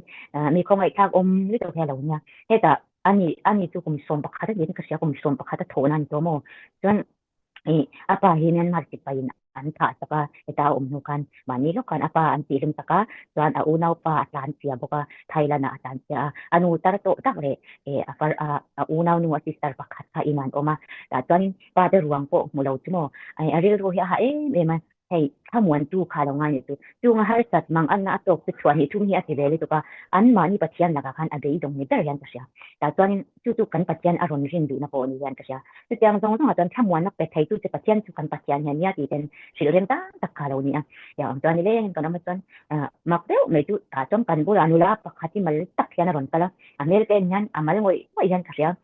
mi khawngaihthlak awm lutuk hi a lo nia hetah ani ani chu kum 11 a niin ka hria kum 11 a thawhna a ni tawh maw chuan Ih, a pa hi Myanmar sipaiin an thah sak a, heta a awm hnu khan mahni lawk khan a pa an tihhlum sak a, chuan a unaupa a tlan chhia bawk a, Thailand ah a tlan chhia a, a nu tar tawh tak leh eh a far a a unaunu a sister pakhat kha in an awm a, tah chuanin pa te ruang pawh hmu lo chu maw, a rilru hi a hah em em a, hei thlamuantu kha lo ngai ni chu, chunga harsat mang anna a tawk chu chhuah hnih thum hi a ti ve lutuk a, anmahni Pathian lakah khan a beidawng ni ber hian ka hria, tah chuanin chu chu kan Pathian a rawn rin duhna pawh ni hian ka hria. Chutiang zawng zawngah chuan thlamuanna pe theitu che Pathian chu kan Pathian hian nia tih ten hrilh rem tak tak kha lo ni a. Tiang ang chuan nileng kan awm a chuan mak deuh mai chu tah chuan kan bulah nula pakhat hi mal tak hian a rawn kal a, a hmel te en hian a mal ngawih ngawih hian ka hria.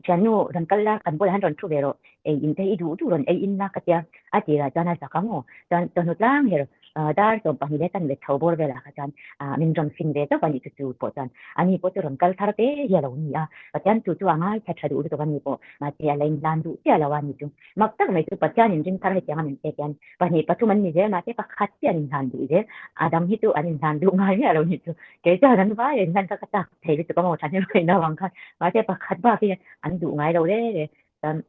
Thiannu rawn kal la kan bulah hian rawn thu ve rawh, ei in te hi i duh duh rawn ei in la ka tia a tirah chuan a zak ang aw. Chuan chawhnu tlang her Dar 12 leh chanve chho bawr velah kha chuan min rawn fin ve zauh a nih chu chu pawh chuan ani pawh chu rawn kal thar te hi a lo ni a, Pathian chu chu a ngaithla tha duh lutuk a ni pawh mahse a la inhlan duh chiah lo a ni chu. Mak tak mai chu Pathian inring thar hetiang a min pek hian pahnih pathum an ni zel mahse pakhat chiah an inhlan duh zel, a dang hi chu an inhlan duh ngai miah lo ni chu. Kei chuan an vai a inhlan kha ka chak thei lutuk a maw thahnem ngaihna avang khan mahse pakhat bak hi an duh ngai lo le le chuan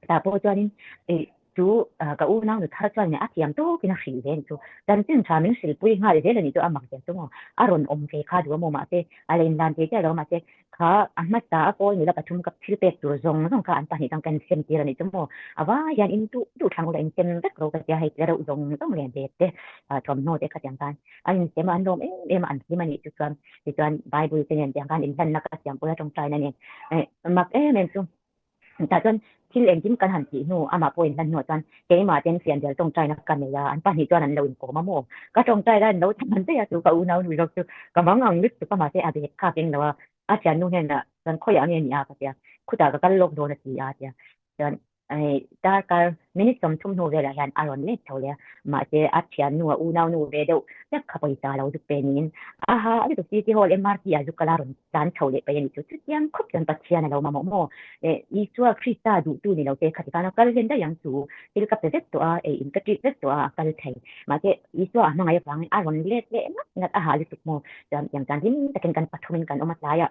Tah pawh chuanin ih chu ka unau nu thar chuan a thiam tawkin a hrilh ve a ni chu. Chanchin tha min hrilhpui nghal zel a nih chu a mak zel chu maw. A rawn awm ve kha duh a maw mahse a la inlan thei chiah lo a mahse kha a hmasa a kawl nula pathum ka thil pek tur zawng zawng kha an pahnih chuan ka insem tir a nih chu maw. A vai hian in duh duh thlang ula insem vek ro ka tia hei tle reuh zawng zawng leh bag te thawmhnaw te khatiang khan an insem a an lawm em em a an hlim a nih chu chuan tichuan Bible te nen tiang khan inhlanna ka siampui a tawngtaina nen mak em em chu. Tah chuan thil engkim kan han tih hnu, amah pawh inhlan hnuah chuan keimah ten fianrial tawngtaina ka nei a, an pahnih chuan an lo inkawm a maw? Ka tawngtai lai an lo chhan daih a, chu ka unau nui zawk chu ka mang ang lutuk a, mahse a bag kha keng lo a, a thiannu hnenah chuan khawiah nge ni a ka tia, khutah ka kal lawk dawn a ti a tia, chuan hei darkar minute 30 hnu velah hian a rawn let chho leh a, mahse a thiannu a unau nu ve deuh hlek kha pawisa lo zuk pe niin aha a lutuk City Hall MRT ah zuk kala rawn Tlan chho leh paih a nih chu. Chutiang khawp chuan Pathian a lo mamawh maw? Eh, Isua Krista duhtu ni lo te khati khan a kal hlen daih ang chu. Thil ka pe vek tawh a, ei in ka treat vek tawh a, a kal thei. Mahse, Isua a hmangaih avangin a rawn let leh ngat ngat a hah lutuk maw? Chuan tiang chuan hlim takin kan pathumin kan awm a tlai a.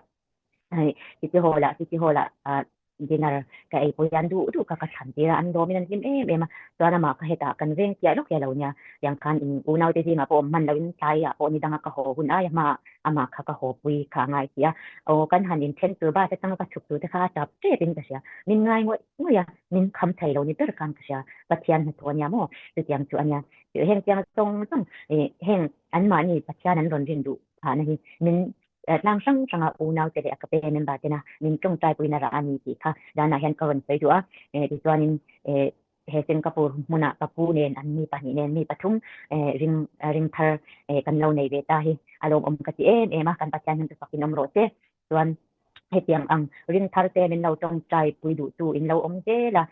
Hei, City Hall-ah, City Hall-ah, ah. Dinner ka ei pawh hian duh duh kha ka thlan tir a, an dawmin an hlim em em a, chuan amah kha hetah kan veng chiah lawk hian lo nia, tiang khan in unaute zingah pawh awm hman loin tlaiah pawh ni danga ka haw hun aia hmaah amah kha ka haw pui kha a ngai si a, aw kan han inthen tur bus atanga ka chhuk tur te kha a tap tep in ka hria, min ngai ngawih ngawih a, min kham thei lo ni ber khan ka hria, Pathian hnathawh ania maw chutiang chu ania, heng chiang zawng zawng heng anmahni Pathian an rawn rin duh phahna hi min Tlang hrang hranga unaute leh a ka pe member tena min tawngtaipuina rah a ni tih kha danah hian ka rawn sawi duh a. Tichuanin he Singapore hmunah ka pu nen an mi pahnih nen mi pathum ring ring thar kan lo nei ve ta hi a lawmawm ka ti em em a, kan Pathian hian chu fakin awm rawh se. Chuan hetiang ang ring thar te min lo tawngtaipui duhtu in lo awm zel a,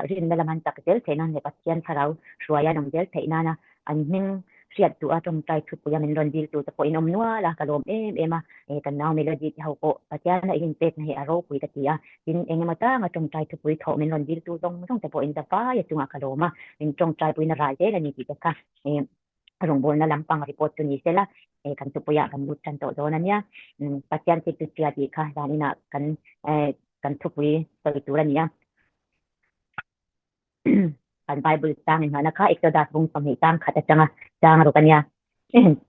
rinna lam an chak zel theih nan leh Pathian thlarau hruai an awm zel theih nana An hming hriat duh a tawngtai thupuia min rawn dil tur te pawh in awm nual a, ka lawm em em a, e kan nau Melody te ho pawh Pathian a in inpekna hi a ropui ka ti a, tin eng emaw tanga tawngtai thupui thawh min rawn dil tu zawng zawng te pawh in davai a chungah ka lawm a, min tawngtai puina ral zel a ni tih te kha e rawngbawlna lampang report chu ni sela e kan thupuiah kan lut tan tawh dawn a nia, Pathian thil tuchhia tih kha zaninah kan e kan thupui sawi tur a ni a. Kan Bible chang inhmuhna kha Exodus bung 20 chang khat atanga chang ruk a nia.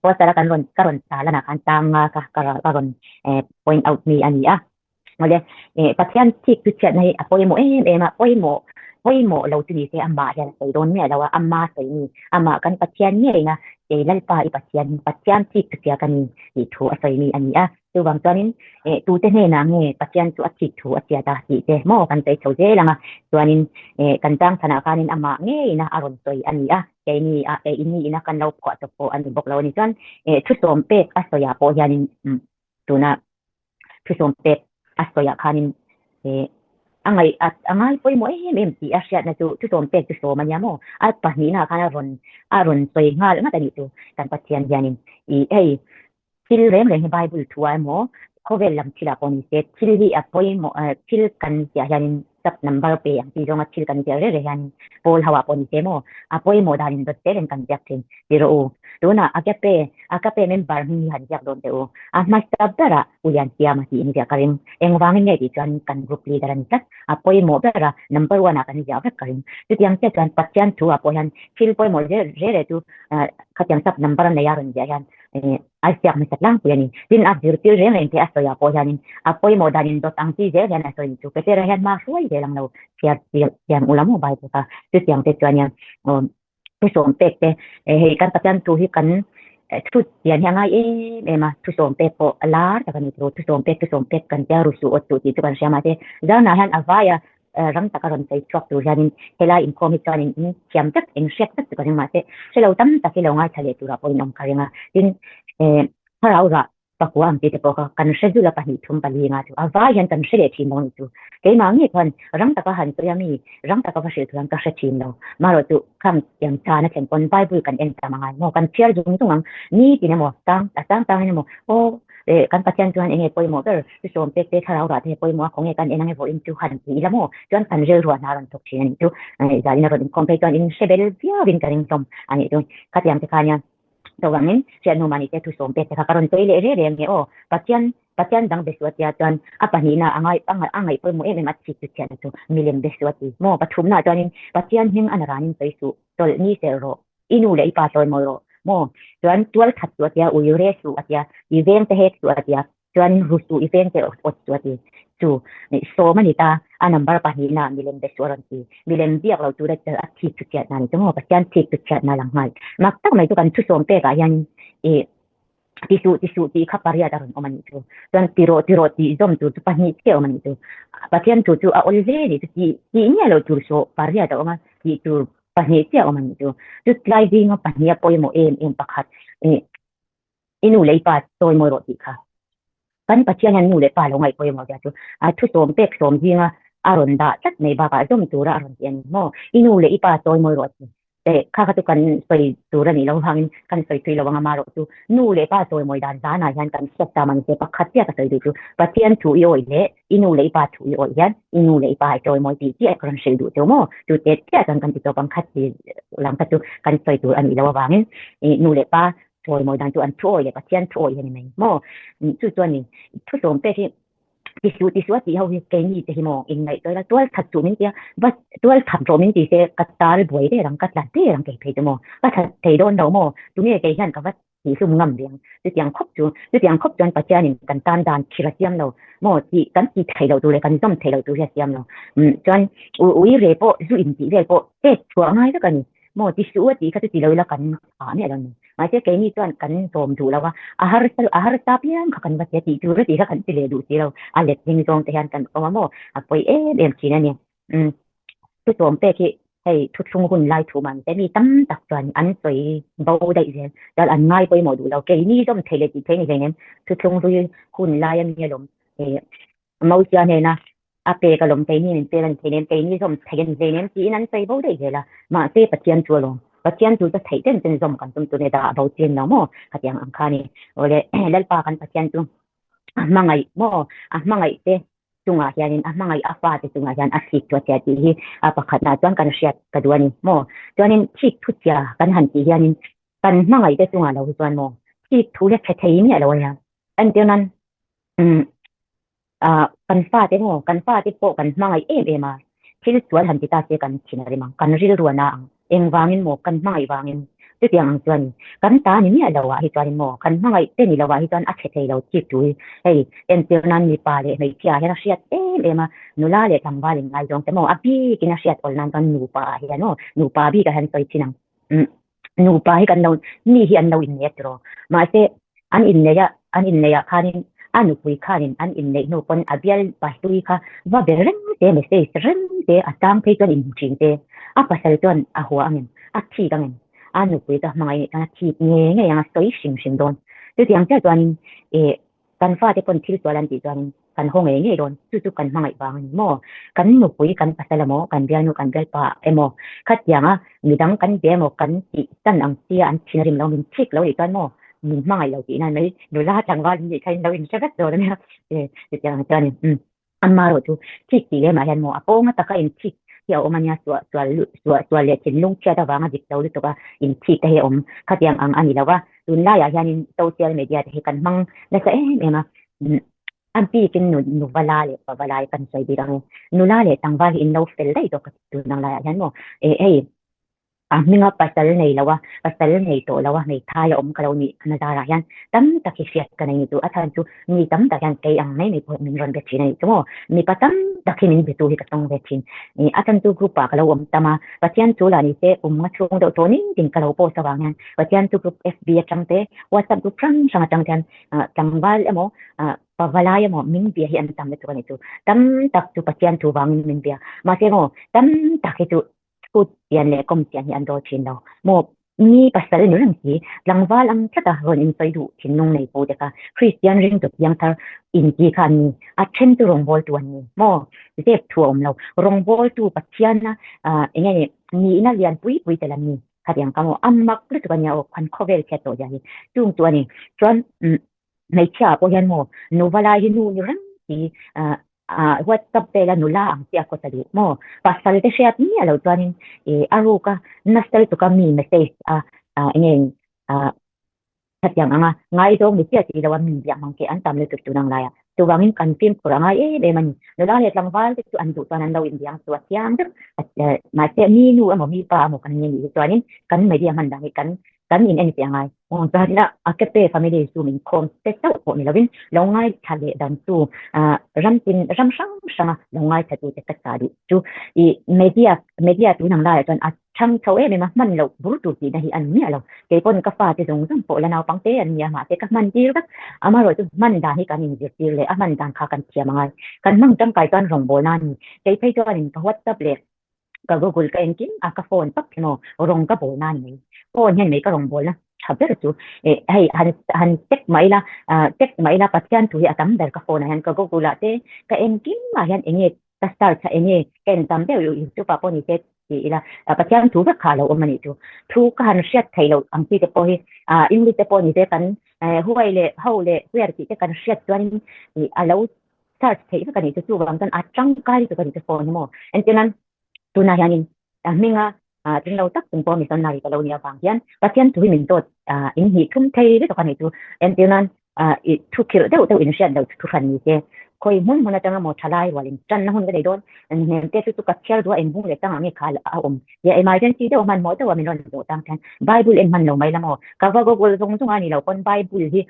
Poster a kan rawn ka rawn chal anah khan chang nga ka ka ka rawn point out mi a ni a. Awle Pathian thik chu chhiatna hi a pawimawh em em a, pawimawh pawimawh lo chu ni se amah hian a sawi dawn miah lo a, ama sawi mi amah kan Pathian ngeina kei Lalpa i Pathian hi Pathian thik chu chhia ka ni tih thu a sawi mi a ni a. Chuvang chuanin eh tute hnenah nge Pathian chu a thik thu a chhiat a tih te maw kan sawi chho zel ang a, chuanin eh kan chang chhanah khanin amah ngeina a rawn sawi a ni a, keini ah eh ini ina kan lo phuah chawp pawh a ni bawk lo a ni. Chuan eh thusawm pek a sawiah pawh hianin tuna thusawm pek a sawiah khanin eh a ngaih a ngai pawimawh em em tih a hriatna chu thusawm pek chu sawm a nia maw, a pahnihnaah khan a rawn a rawn sawi nghal ngat a nih chu kan Pathian hianin ih hei Thil reng reng hi Bible thu ah emaw khawvel lam thil ah pawh ni se thil hi a pawimawh thil kan tih ah hianin sub number pe ang tih zawnga thil kan ziah reng reng hianin pawl ho ah pawh ni se maw a pawimawh danin dawt zel in kan ziak thin ti rawh u. Tunah Agape Agape member hming hi han ziak dawn teh u. A hmasa berah U Liansiama tiin ziah ka ring. Engvangin nge tih chuan kan group leader a ni tlat. A pawimawh bera number one ah kan ziah vek ka ring. Chutiang chiah chuan Pathian thu ah pawh hian thil pawimawh reng reng chu khatiang sub number a nei a rawn ziah hian a ziak hmasa tlangpui a ni. Tin, a zirtir reng reng te a sawiah pawh hianin a pawimawh danin dawt ang chi zel hian a sawi ni chu. Petera hian hma hruai zel ang lo chhiar chiang ula maw Bible kha. Chutiang te chuan hian thusawm pek te hei kan Pathian thu hi kan thu chian hi a ngai em em a, thusawm pek pawh a lar tak a ni tiraw. Thusawm pek thusawm pek kan tia rusuh awt suh tih chu kan hria mahse Zarna hian a vai a ram taka rawn sawi chhuak tur hianin helai inkhawm hi chuanin in thiam tak eng hriat tak chu ka ring mahse hrelo tam tak hi lo ngaithla leh turah pawhin awm ka ring a tin eh thlarau rah pakua ang tih te pawh kha kan hre zul a pahnih thum pali nga chu a vai hian kan hre leh thin lo ni chu keimah ngei khan rang taka han sawi a mi rang taka va hrilh chuan ka hre thin lo marawh chu khang tiang chan a thlen pawn bible kan en tam angai maw kan chhiar zung zung ang nitin emaw tang a chang tangin emaw aw Eh, kan Pathian chuan enge pawimawh ber? Thusawm pek te, thlarau rah te pawimawh a, khawnge kan en ange vawiin chu han ti ila maw? Chuan kan rilru a hna rawn thawk thin a nih chu. Eh, zalin a rawn inkhawm phei chuan in hre bel viauin ka ring hlawm a nih chu. Khatiang te kha nia chuvangin hriat hnu mahni te thusawm pek te kha ka rawn sawi leh reng reng nge aw. Pathian, Pathian dang be suh a tia chuan a pahnihna a ngai, a ngai, a ngaih pawimawh em em a chhit chu chhiatna chu milem be suh a ti maw? Pathumna chuanin Pathian hming a na ranin sawi suh, tawlh ni serh rawh. I nu leh i pa sawi mawi rawh maw? Chuan tual that suh a tia, ui re suh a tia, i veng te hek suh a tia, chuan ru suh i veng te awt suh a ti. Chu sawm a ni ta, a number pahnihna milem be suh a rawn ti. Milem biak lo tura a thik chu chhiatna a ni chu maw? Pathian thik chu chhiatna a lang nghal. Mak tak mai chu kan thusawm pekah hianin i ti suh ti suh tih kha pariat a rawn awm a nih chu. Chuan ti rawh ti rawh tih zawm tur chu pahnih chiah a awm a nih chu. Pathian thu chu a awl hle a nih chu tih tih nge lo tur sawh pariat a awm a tih tur pahnih chiah a awm a nih chu. Chu tlai zinga pahnih a pawimawh em em pakhat ih i nu leh i pa chawi mawi rawh tih kha. Kan Pathian hian nu leh pa lo ngaih pawimawh zia chu a thusawm pek sawm zinga a rawn dah tlat mai bakah zawm tura a rawn ti a ni maw. I nu leh i pa chawi mawi rawh tih Eh, kha kha chu kan sawi tur a nih loh vangin kan sawi thui lo ang a, marawh chu nu leh pa chawimawi dan zanah hian kan hriat ta mang che pakhat chiah ka sawi duh chu Pathian thu i awih leh i nu leh i pa thu i awih hian i nu leh i pa i chawimawi tih chiah ka rawn hrilh duh cheu maw? Chu te chiah chuan kan ti tawp ang kha ti lam kha chu kan sawi tur a nih loh avangin i nu leh pa chawimawi dan chu an thu awih leh Pathian thu awih hi a ni mai maw? Chu chuan i thusawm pek hi. Ti suh ti suh a tih ho hi keini te hi maw inngaihtuah ila tual that suh min tia va tual that rawh min ti se ka tal buai der ang ka tla der ang kei phei chu maw ka that thei dawn lo maw tunge kei hian ka va tihhlum ngam ve ang chutiang khawp chu chutiang khawp chuan Pathianin kan tan dan thil a siam lo maw tih kan ti thei loh tur leh kan zawm thei loh tur hi a siam lo umm chuan ui re pawh zu in tih vel pawh pek chhuah ngai vek a ni maw ti suh a tih kha chu ti lo ila kan ah miah lo ni. Mahse keini chuan kan zawm duh lo a, a harsa a harsa piang kha kan va tia tih tur a tih kha kan ti leh duh si lo. A let hming zawng te hian kan awm a maw? A pawi em em thin a ni. Umm thutawm pek hi hei thuthlung hun lai thu mah ni se mi tam tak chuan an sawi bo daih zel. Chuan an ngai pawimawh duh lo. Keini zawm thei leh tih thei ni hleinem thuthlung hlui hun lai a mi alawm. Mosia hnena a pek alawm keini min pek a ni thei nem, keini zawm thei a ni hlei nem tiin an sawi bo daih zel a. Mahse Pathian chu alawm, Pathian chu chu theih ten ten zawm kan tum tur nia dah a bo chian lo maw? Khatiang ang kha a ni. Awle Lalpa kan Pathian chu a hmangaih maw? A hmangaih te chungah hianin a hmangaih a fate chungah hian a thik thu a chhia tih hi a pakhatah chuan kan hriat ka duh a ni maw? Chuanin thik thu chhia kan han tih hianin kan hmangaih te chungah lo hi chuan maw thik thu hi a chhe thei miah lo a nia. Entirnan umm ah kan fate maw kan fate pawh kan hmangaih em em a, thil sual han ti ta se kan thin a rim ang, kan rilru a na ang, engvangin maw kan hmangaih vangin chutiang ang chuan kan ta ni miah lo ah hi chuanin maw kan hmangaih te ni lo ah hi chuan a chhe thei lo chip tu hi hei entir nan mipa leh hmeichhia ah hian a hriat em em a, nula leh tlangval in ngaizawng te maw a bikin a hriat awl nan chuan nupa ah hian aw nupa bik ah hian sawi thin ang umm. Nupa hi kan lo mi hi an lo innei a tiraw. Mahse an innei a, an innei ah khanin a nupui khanin an inneih hnu pawn a bial pahlui kha va be reng te, message reng te, a tang phei chuan inhmu thin te. A pasal chuan a hua angem, a thik angem, a nupui chu a hmangaih nih chuan a thik ngei ngei ang a sawi hrim hrim dawn. Chutiang chiah chuanin ih Kan fate pawn thil sual an tih chuanin kan haw ngei ngei dawn, chu chu kan hmangaih vang a ni maw? Kan nupui kan pasal emaw, kan bialnu kan bialpa emaw, khatianga midang kan bia emaw kan tih tan ang tia an thin a rim lo, min thik lo nih chuan maw min hmangaih lo tihna mai nula tlangval in nih kha in lo inhre vek dawn a nia, chutiang ang chuan in Amaherawh chu thik tih lemah hian maw a pawnga taka inthik hi a awm a nia, suah sual suah sual leh thinlung chhiat avanga dik lo lutuk a inthik te hi a awm khatiang ang a ni lo a, tunlaiah hianin social media te hi kan hmang nasa em em a, a bikin nu nuvala leh pavalai kan sawi bik ang e, nula leh tlangval hi in lo fel daih tawh ka ti tun ang laiah hian maw eh hei. A hminga pasal nei lo a, pasal nei tawh lo a, hmeithai a awm ka lo nih na zarah hian tam tak hi hriat ka nei ni chu. A chhan chu mi tam tak hian kei ang mai mai pawh min rawn be thin a nih chu maw. Mipa tam tak hi min be tu hi ka tawng ve thin. A chhan chu group ah ka lo awm tam a, Pathian chu lah ni se kum nga chhung deuh tawh nitin ka lo post avang hian Pathian chu group FB atang te, WhatsApp group hrang hrang atang te hian tlangval emaw pavalai emaw min bia hi an tam lutuk a nih chu. Tam tak chu Pathian thu vangin min bia. Mahse maw tam tak hi chu Phut pian leh kawm chian hi an dawl thin lo maw? Mi pasal ni reng si, tlangval ang tlata rawn insawi duh thinlung nei pu te kha Kristian ringtu piangthar inti kha an ni. A then chu rawngbawltu an ni maw? Zep thu a awm lo. Rawngbawltu Pathiana eng nge nihna lian pui pui tel an ni. Khatiang kha maw? A mak lutuk a nia aw, kan khawvel chhiat tawh zia hi. Chung chu a ni. Chuan hmeichhia ah pawh hian maw nuva lai hi nu ni reng si ah WhatsApp vela nula ang chi a khawsa duh maw pasal te hriat miah loh chuanin ih a ruk a nasa lutuk a mi message a ah eng nge ah khatiang anga ngaizawng ni chiah tih loh a min biak hmang khi an tam lutuk tun ang laiah chuvangin kan fimkhur a ngai em em a ni nula leh tlangval te chu an duh chuan an lo inbiang chu a thiang vek mahse mi nu emaw mi pa emaw kan ni nih hi chuanin kan media hman dan hi kan kan in en fiah ngai. Aw chuan ila Agape family chu min khawm te chauh pawh ni lovin lo ngaithla leh dan chu ram tin ram hrang hranga lo ngaithla tu te ka chah duh chu i media media tun ang laiah chuan a chhang chho em em a hman loh bur tur tihna hi a ni miah lo. Kei pawn ka fate zawng zawng pawh la naupang te an ni a mahse ka hman tir vek amaherawh chu hman dan hi kan inzirtir leh a hman dan kha kan thiam angai. Kan hmang tangkai chuan rawngbawlna a ni. Kei phei chuanin ka WhatsApp leh Ka Google ka engkim a ka phone tawp hi maw rawng ka bawl na ni mai phone hian mai ka rawng bawl na tha ber chu eh hei han han check mai ila ah check mai ila Pathian thu hi a tam ber ka phone ah hian ka Google ah te ka engkim ah hian enge ka search a enge ka en tam deuh YouTube ah pawh ni se ti ila Pathian thu vek kha a lo awm a nih chu thu ka han hriat theih loh ang chi te pawh hi ah English te pawh ni se kan eh huai leh ho leh where tih te kan hriat chuan in a lo search theih vek a nih chu chuvang chuan a tangkai lutuk a nih chu phone hi maw entirnan tunah hianin a hminga tling lo tak chung pawh missionary ka lo nih avang hian Pathian thu hi min dawt in hnih thum thei lutuk a nih chu entirnan i thu khirh deuh deuh in hriat loh thu hran ni se. Khawi hmun hmun atanga maw thalai rual in tanna hun ka nei dawn hnem te chu chu ka chhiar duh a eng bung leh tangah nge kha a awm tia emergency deuh a hmanhmawh deuh a min rawn zawh tang hian Bible en hman lo mai la maw ka va google zawng zawng a ni lo pawn Bible hi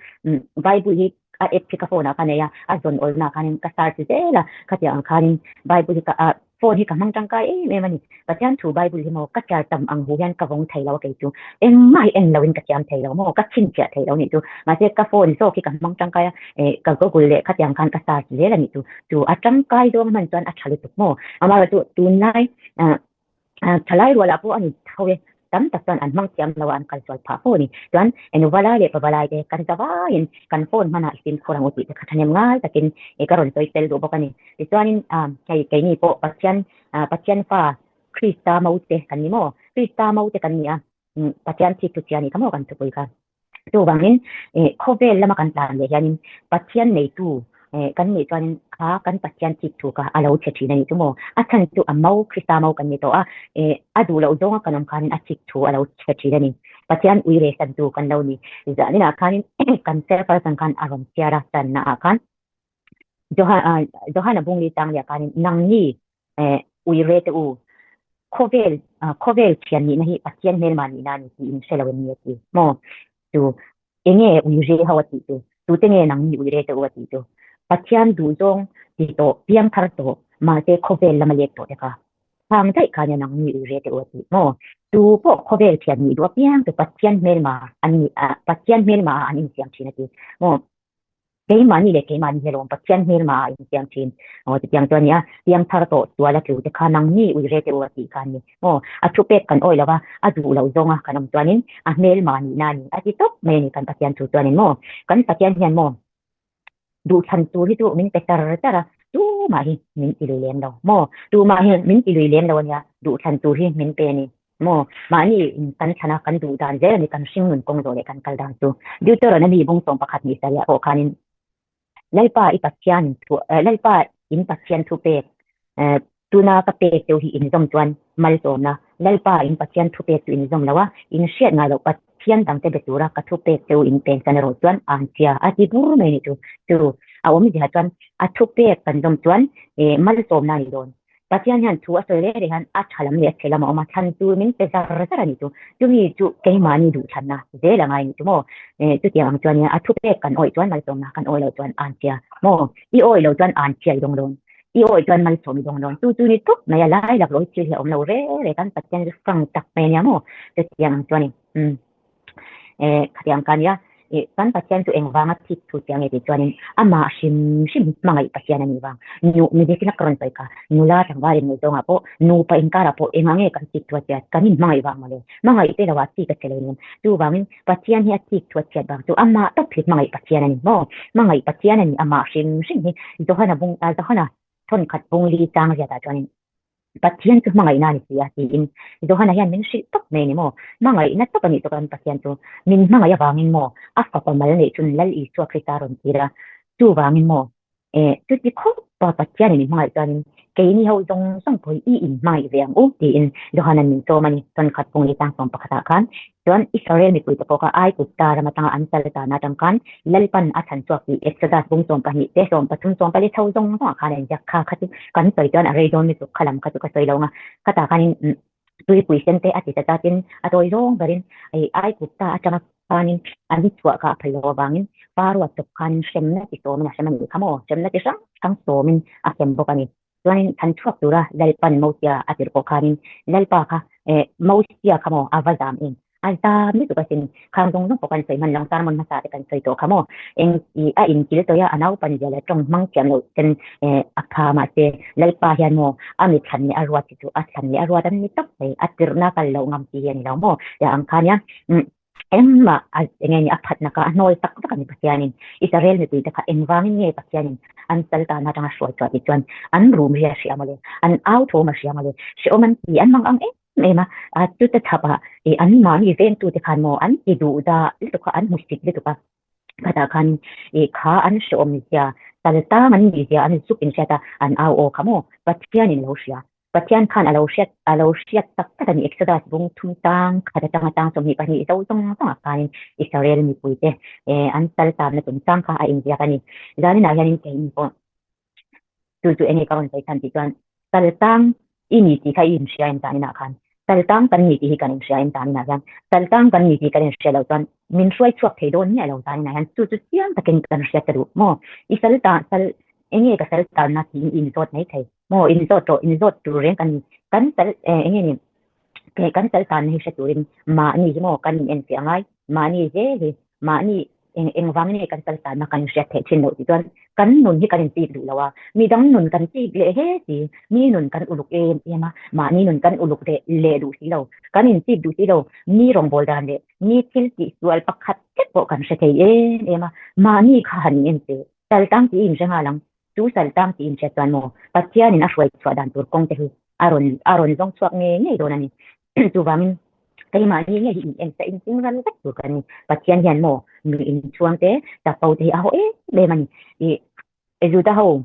Bible hi a app hi ka phone ah ka nei a a zawn awlna ah khanin ka search zel a khatiang ang khanin Bible hi ka ah Phone hi ka hmang tangkai em em a ni. Pathian thu Bible hi maw ka chhiar tam ang hu hian ka vawng thei lo a kei chu. Engmah hi en loin ka thiam thei lo maw, ka chhinchhiah thei lo nih chu. Mahse ka phone zawk hi ka hmang tangkai a, eh ka google leh khatiang khan ka search zel a nih chu. Chu a tangkai zawng hman chuan a tha lutuk maw. Amaherawhchu tunlai ah thalai rualah pawh a ni tho e. Tam tak chuan an hmang thiam lo a, an kal sual phah fo a ni. Chuan Nuvalai leh Pavalai te kan za vaiin kan phone hmanah i fimkhur ang u tih te kha thahnem ngai takin ka rawn sawi fel duh bawk a ni. Tichuanin hei keini pawh Pathian Pathian fa Krista mote kan ni maw? Krista mote kan ni a, Pathian thik thu chhia a nih kha maw kan thupui kha. Chuvangin khawvel lama kan tlan leh hianin Pathian neitu kan nih chuanin kha kan Pathian thik thu kha a lo chhe thin a nih chu maw? A chhan chu a mo, Krista mo kan ni tawh a, a duh loh zawnga kan awm khanin a thik thu a lo chhe thin a ni. Pathian ui reh santu kan lo ni. Zaninah khanin kan chairperson khan a rawn chhiar a, channa ah khan Johana bungli chang leh khanin nangni ui re te u, khawvel khawvel thian nihna hi Pathian hmelma nihna a ni tih in hre lo em ni a ti maw? Chu enge ui re ho a tih chu? Tute nge nangni ui re te u a tih chu? Pathian duhzawng ti tawh, piangthar tawh, mahse khawvel lama let tawh te kha khang daih kha nia nangni ui re te u a tih maw? Tu pawh khawvel thian nih duh apiang chu Pathian hmelma an ni Pathian hmelma ah an insiam thin a ti maw? Keimahni leh keimahni hi alawm Pathian hmelma ah insiam thin. Aw chutiang chu a nia, piangthar tawh sual a tlu te kha nangni ui re te u a tih kha a ni. Aw, a thu pek kan awi lo va, a duh loh zawnga kan awm chuanin a hmelma nihna a ni a ti tawp mai a ni kan Pathian thu chuanin maw. Kan Pathian hian maw duhthlan tur hi chu min pe char char a, tumah hi min ti lui lem lo maw. Tumah hi min ti lui lem lo a nia, duhthlan tur hi min pe a ni. Maw, mahni in kan thlan a, kan duh dan zel a ni, kan hringnun kawng zawh leh kan kal dan chu. Deuteronomy bung sawm pakhat ni sarih ah pawh khanin Lalpa i Pathian thu, Lalpa in Pathian thu pek, tuna ka pek deuh hi in zawm chuan malsawmna, Lalpa in Pathian thu pek chu in zawm lo a, in hriat ngai loh Pathian dangte be tura ka thu pek deuh in peng chan erawh chuan an chhia a ti bur mai ni chu. Chu a awmzia chuan a thu pek kan zawm chuan malsawmna a ni dawn. Pathian hian thu a sawi reng reng hian a tha lam leh a chhe lam a awm a, thlan chu min pe zar zar a ni chu. Chumi chu keimahni duhthlanna zel a ngai a ni chu maw? Chutiang ang chuan a thu pek kan awih chuan malsawmna kan awih loh chuan an chhia maw? I awih loh chuan an chhia i dawng dawn, i awih chuan malsawm i dawng dawn. Chu chu ni tawp mai a, lai laklawh hi thil hi a awm lo reng reng kan Pathian chu fang tak mai a nia maw? Chutiang ang chuan umm. Khatiang ka nia, kan Pathian chu engvanga thik thu chiang nge tih chuanin amah hrim hrim hmangaih Pathian a nih vang. Nu, mi biakina ka rawn sawi kha, nula tlangval inngaihzawngah pawh, nupa inkarah pawh engah nge kan thik thu a chhiat, kan inhmangaih vang mawle. Hmangaih te loah thik a chhe lo nen. Chuvangin Pathian hi a thik thu a chhiat vang chu amah tawp hi hmangaih Pathian a ni maw? Hmangaih Pathian a ni amah hrim hrim hi. Johana bung, Johana thawnkhat bung li chang riatah chuanin. Pathian chu hmangaihna a ni si a, tiin Johana hian min hrilh tawp mai a ni maw? Hmangaihna tawp a nih tawk an Pathian chu min hmangaih avangin maw a fapa mal neih chun Lal Isua Krista rawn tir a, chuvangin maw eh chuti khawpa Pathianin min hmangaih chuanin keini ho zawng zawng pawh hi i inhmangaih ve ang u tiin Johana'n min sawm a ni. Chawnkhat pung leh tlangkawm pakhatah khan Chuan Israel mipuite pawh kha Aigupta ram atanga an sal tana atang khan Lalpan a chhan chhuak tih Exodus bung 12 te 13 14 chho zawng zawngah khan a inziak kha kha chu kan sawi chuan a rei dawn lutuk kha lam kha chu ka sawi lo ang a khatah khanin tuipui sen te a ti ta chatin a tawi zawng berin Aigupta atanga khanin an chhuah kha a phal lo avangin Pharaoh chawp khanin hremna ti sawmin a hrem a nih kha maw hremna ti hrang hrang sawmin a hrem bawk a ni. Chuanin than chhuak tura Lalpan Mosia a tirh pawh khanin Lalpa kha eh Mosia kha maw a va zam em? A zam lutuk asin. Khang zawng zawng pawh kan sawi hman lo, sermon hmasa te kan sawi tawh kha maw? Eng i a inkil tawih a, a naupan zia leh tawng hmang thiam loh ten eh a pha mahse Lalpa hian maw a mi thlan leh a ruat hi chu a thlan leh a ruat an ni tawp mai, a tirhna kal loh ngam chi hi a ni lo maw? Tiang ang kha nia umm Engmah a enge ni a phatna kha a hnawl tak tak a ni Pathianin. Israel mipuite kha engvangin nge Pathianin an sal tana atanga hruai chhuah tih chuan an rum ri a hria mawle, an au thawm a hria mawle, hrehawm an ti, an mang ang em em a, a chute chhapah ih anmahni vengtute khan maw an ti duh dah lutuk a, an hmusit lutuk a, khatah khan ih kha an hrehawm zia, sal tang an nih zia an zuk inhriat a, an au aw kha maw Pathianin lo hria. Pathian khan a lo hriat a lo hriat tak tak a ni. Exodus bung thum tang khat atanga tang 22 zo zawng zawngah khanin Israel mipuite an sal tanna chungchang kha a inziak a ni. Zaninah hianin keini pawh. Chu chu enge ka rawn sawi chhan tih chuan saltang i ni tih kha i inhria em tan inah khan saltang kan ni tih hi kan inhria em tan inah hian saltang kan ni tih kan inhria loh chuan min hruai chhuak thei dawn miah lo tan inah hian chu chu chiang takin kan hriat ka duh maw i salta sal enge ka saltanna tiin i inzawt mai thei maw inzawt rawh inzawt tur reng kan ni kan sal enge ni kan saltanna hi hre turin mahni hi maw kan in enfiah ngai mahni zel hi mahni eng engvangin nge kan saltanna kan hriat theih thin loh tih chuan kan nun hi kan inchik duh lo a, midang nun kan chik leh hle si, mi nun kan uluk em em a, mahni nun kan uluk leh leh duh si lo, kan inchik duh si lo, mi rawngbâwl dan leh mi thil tih sual pakhat vek pawh kan hre thei em em a, mahni kha han in en saltang tih i inhre nghal ang. Chu saltang tih inhriat chuan maw Pathianin a hruai chhuah dan tur kawng te hi a rawn a rawn zawng chhuak ngei ngei dawn a ni. Chuvangin keimahni ngei hi in en in ching ral vek tur kan ni. Pathian hian maw mi inchhuang te chapo te hi a haw em em a ni. Ih Juda ho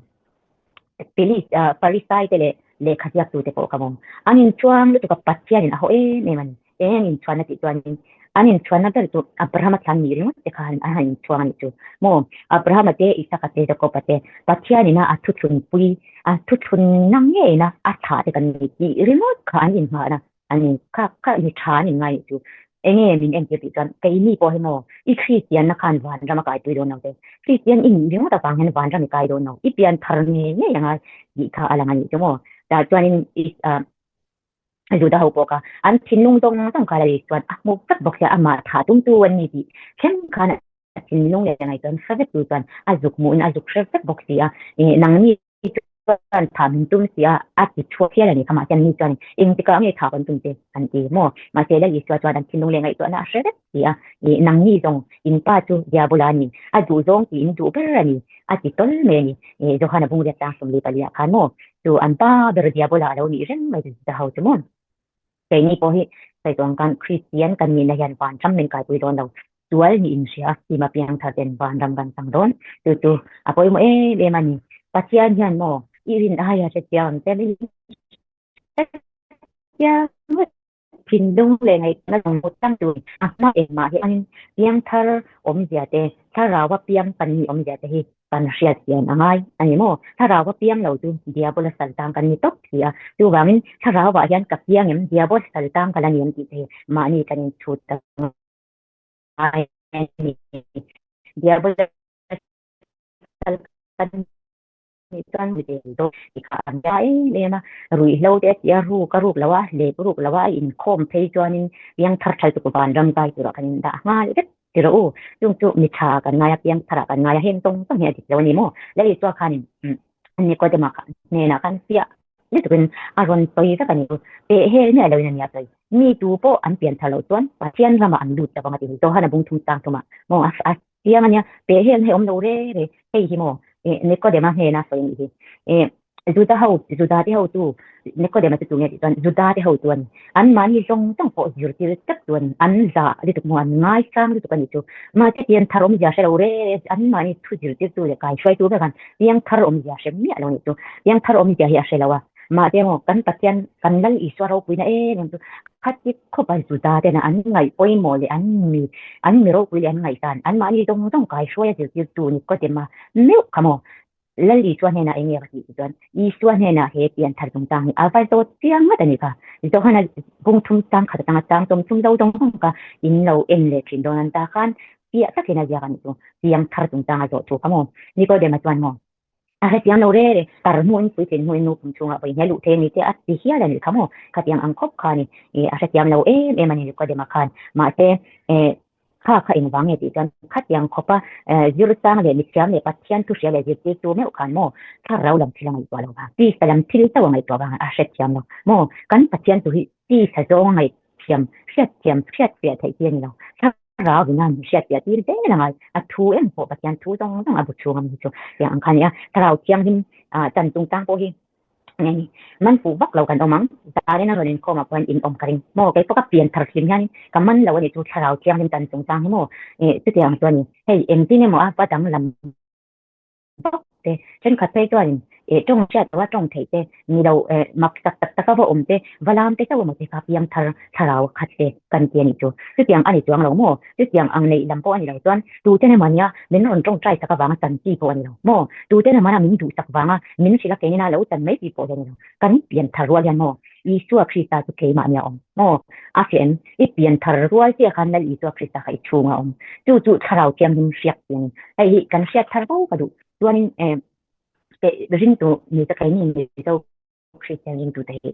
Philist Pharisai te leh lehkha ziaktu te pawh ka maw an inchhuang lutuk a Pathianin a haw em em a ni. Eng an inchhuanna tih chuanin an inchhuanna ber chu Abrahama thlan ni ringawt te khan an han inchhuang a nih chu. Maw? Abrahama te, Isaka te, Jakoba te Pathianina a thuthlunpui, a thuthlunna ngeina a thlah te kan ni tih ringawt kha an inngahna an in kha kha mi tha an inngai nih chu. Enge min entir tih chuan keini pawh hi maw i Kristianna khan vanram a kaipui dawn lo te, Kristian i nih ringawt avang hian vanram i kai dawn lo, i pian thar ngei ngei a ngai tih kha a lang a nih chu maw. Tah chuanin Juda ho pawh kha an thinlung zawng zawng kha Lali chuan a hmu vek bawk sia, amah thah tumtu an ni tih thleng khan a thinlung leh ngaihtuah hre vek tu chuan a zuk hmuhin a zuk hre vek bawk si a, nangni chuan thah min tum si a, a ti chhuak hial a ni kha, mahse anni chuan engtikah nge thah kan tum che an ti maw? Mahse Lali Isua chuan an thinlung leh ngaihtuahna a hre vek si a, nangni zawng in pa chu Diabola a ni, a duh zawng tih in duh ber a ni, a ti tawl mai a ni. Johana Bungriat tlang 44 ah khan maw chu an pa ber Diabola a lo nih reng mai chu ho chu maw. Keini pawh hi sawi tawh ang khan Kristian kan nihna hian vanram min kaipui dawn lo, sual nih inhria tima piang thar ten vanram kan chang dawn. Chu chu a pawimawh em em a ni. Pathian hian maw i rin aia hrechiang ang che min hrechiang vek. Thinlung leh ngaihtuahna zawng zawng tlang tur a hma engmah hianin piangthar awmzia te, thlaraua piang kan nih awmzia te hi kan hriat hian a ngai a ni maw? Thlaraua piang lo chu Diabola saltang kan ni tawp si a, chuvangin thlarauah hian ka piang em, Diabol saltang ka la ni em tih te hi mahni kan inchhut ta ngai a ni. Diabola saltang nih chuan mi ve dawn tih kha an hria em em a, ruihhlo te a ti a, ruk a ruk lo a, hlep ruk lo a, a inkhawm phei chuanin piangthar thal chu vanram kai turah kan indah nghal vek ti rawh u, chung chu mi tha kan ngai a, piangthar ah kan ngai a, heng tawng tawng hi a dik lo a ni maw? Lalisua khanin Nikodema hnenah khan fiah lutukin a rawn sawi vek a ni chu, pehhel miah loin a nia sawi, mi tu pawh an pianthar loh chuan Pathian ramah an lut lovang a ti, Johana bung thum chang thumah maw a Chiang a nia, peh helna hi awm lo re re, hei hi maw eh Nikodema hnena sawi a nih hi. Eh Juda ho, Juda te hotu, Nikodema chu tunge tih chuan Juda te hotu a ni. An mahni zawng zawng pawh zirtir tlat tu a ni. An zah lutuk maw, an ngaisang lutuk a nih chu. Mahse pianthar awmzia hre lo re re, an mahni thu zirtirtu leh kaihruaitu vek an piangthar awmzia hre miah lo a nih chu. Piangthar awmzia hi a hre lo a. Mahse maw kan Pathian, kan Lal Isua ropuina em em chu khati khawp a Juda tena an ngaih pawimawh leh an mi, an mi ropui leh an ngaihsan, anmahni zawng zawng kaihruai a zirtirtu Nikodema meuh kha maw Lal Isua hnenah eng nge ka tih tih chuan Isua hnenah he pianthar chungchang hi a va zawt chiang ngat a ni kha. Johana bung thum chang khat atanga chang chawm thum zo zawng zawng kha in lo en leh thin dawn an ta khan fiah takin a ziak a nih chu. Piangthar chungchang a zawh thu kha maw Nikodema chuan maw A hetiang lo re re, tar hmuhin puitlin hmuhin nu kum chhungah vawi hnial luh thei a ni te a ti hial a nih kha maw? Khatiang ang khawp kha a ni. Ih, a hrethiam lo em em a ni Nikodema khan. Mahse, eh, kha kha engvang nge tih chuan khatiang khawpa zirchang leh mithiam leh Pathian thu hria leh zirtirtu meuh khan maw thlarau lam thil a ngaihtuah lo vang, tisa lam thil chauh a ngaihtuah vang a hrethiam lo maw? Kan Pathian thu hi tisa zawng a ngaihthiam, hriatthiam, hriatfiah theih hi a ni lo. Thlarau in a hriatfiah tir zel a ngai. A thu em pawh Pathian thu zawng zawng a bu chhung a mi chu tiang ang kha a ni a. Thlarau thianghlim chan chungchang pawh hi nge ni man fuh vak lo kan awm ang. Zanin a rawn inkhawm ah pawh in awm ka ring maw? Kei pawh ka pian thar hlim hianin ka man lo a ni chu Thlarau thianghlim chan chungchang hi maw? Chutiang chu a ni. Hei engtin emaw a va danglam. Bawk te thenkhat phei chuanin Tawng hriat loha tawng theih te, ni lo mak tak tak taka va awm te, va lam te chauh emaw te kha piangthar thlarau khat te kan ti a nih chu. Chutiang a ni chuang lo maw? Chutiang ang neih lam pawh a ni lo chuan tuten emaw nia min rawn tawngtai sak avanga chan chi pawh a ni lo maw? Tuten emaw min duhsak vanga min hrilh a keinin a lo chan mai chi pawh hi a ni lo. Kan pianthar rual hian maw Isua Krista chu keimahni a awm maw? A hria em? I pianthar rual chiah khan Lal Isua Krista kha i chhunga a awm. Chu chu thlarau thianghlim hriak chi a ni. Hei hi kan hriat thar fo ka duh. Chuanin eh ringtu ni te keini Mizo Kristian ringtu te hi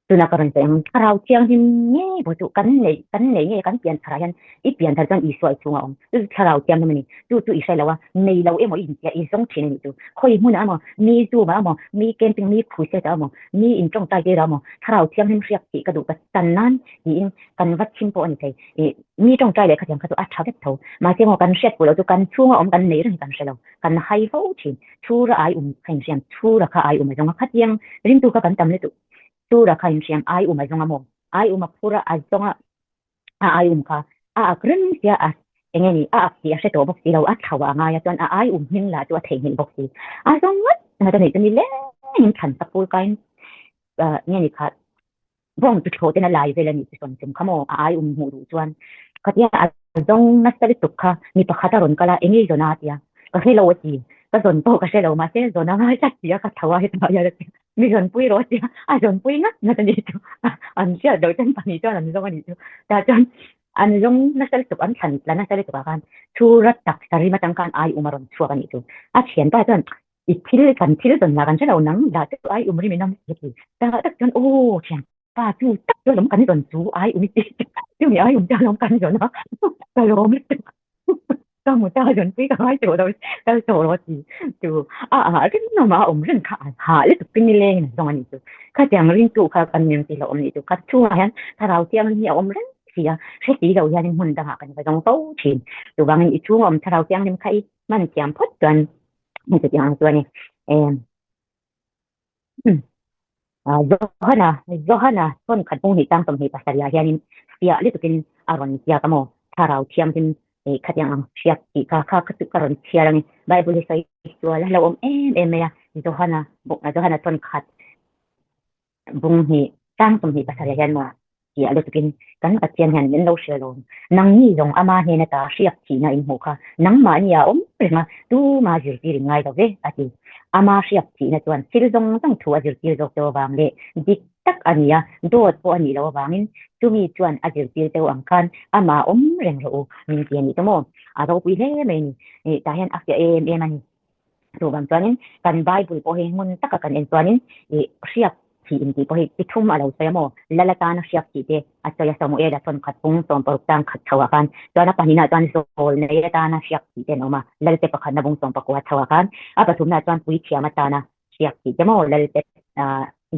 tuna ka rawn sawi ang thlarau thianghlim ngei pawh chu kan neih kan neih nge kan pian tharah hian i pian thar chuan Isua i chhunga awm chu thlarau thianghlim a ni chu chu i hre lo a nei lo emaw i intia i zawng thin a nih chu khawi hmunah emaw mi zoom ah emaw mi camping mi crusade ah emaw mi intawngtai tir ah emaw thlarau thianghlim hriak tih ka duh ka tan nan tiin kan va chim pawh a ni thei ih mi tawngtai leh khatiang kha chu a tha vek tho mahse maw kan hriat pawh lo chu kan chhunga awm kan neih reng hi kan hre lo kan hai fo thin chhura ai um kha inhriam chhura kha ai um a zawng a khatiang ringtu kha kan tam lutuk chhura kha inhriam ai um a zawng a maw ai um a phur a a zawng a a ai um kha a ak reng sia a enge ni a ak tih a hre tawh bawk si lo a thlau a ngai a chuan a ai um hming lah chu a theihnghilh bawk si a zawng ngawt ngawt a nih chu nilengin thlan sak pul kain nge ni kha Bawng chu thlawh ten a lai vel a nih chu sawn tum kha maw? A ai um hmuh duh chuan khatia a zawng nasa lutuk kha mi pakhat a rawn kal a, enge i zawn a? a ti a, ka hre lo a ti, ka zawn pawh ka hre lo mahse zawn a ngai tlat ti a ka tho a hetah hian a ti a, mi zawnpui rawh a ti a, a zawnpui ngat ngat a nih chu, an hriat loh chuan pahnih chuan an zawng a nih chu, tah chuan an zawng nasa lutuk an thlan tla nasa lutuk ah khan chhura taksa rim atang khan ai um a rawn chhuak a nih chu, a thianpa chuan I thil kan thil zawn lah kan hre lo nang lah chu ai um rim in awm si ti. Ta tak chuan aw thian pa chu tak chu alawm kan zawn chu ai um i ti chu mi ai um chu alawm kan zawn a ka lawm lutuk ka hmu ta zawn pui ka ngai tawh lo kal tawh rawh ti chu a ah rinawm a awm reng kha a hah lutuk chu nileng in a zawng a nih chu khatiang ringtu kha kan nem tih loh awm nih chu ka chhungah hian thlarau thianghlim hi a awm reng si a hre si lo hianin hmun dangah kan va zawng fo thin chuvangin i chhunga awm thlarau thianghlim kha i hman thiam phawt chuan hei chutiang ang chu a ni. Johana, Johana thawn khat bung hnih tang 27 ah hianin fiah lutukin a rawn ziak a maw? Thlarau Thianghlim khatiang ang hriat tih kha kha kha chu ka rawn chhiar a ni. Bible hi sawi sual a hlauhawm em em mai a, Johana, Johana thawn khat Bung hnih, tlang 27 hian maw tih a lutukin kan Pathian hian min lo hria lo. Nangni zawng ama hnen ata hriak thihna in hmuh kha nangmahni a awm reng a, tuma zirtir in ngai lo ve, a ti. Ama hriak thihna chuan thil zawng zawng thu a zirtir zawk teuh avang leh dik tak a ni a, dawt pawh a nih loh avangin chumi chuan a zirtir teuh ang khan amah awm reng rawh u min ti a nih chu maw? A ropui hle mai a ni. Tah hian a fiah em em a ni. Chuvang chuanin kan Bible pawh hi ngun taka kan en chuanin ih hriak thih intih pawh hi chi thum a lo sawi a maw? Lal atana hriak thih te a sawi a, Samuela thawnkhat pung 60 tang khat chho ah khan chuan a pahnihna chuan zawl nei atana hriak thih te an awm a, Lalte pakhatna bung 19 chho ah khan a pathumna chuan puithiam atana hriak thih te maw Lalte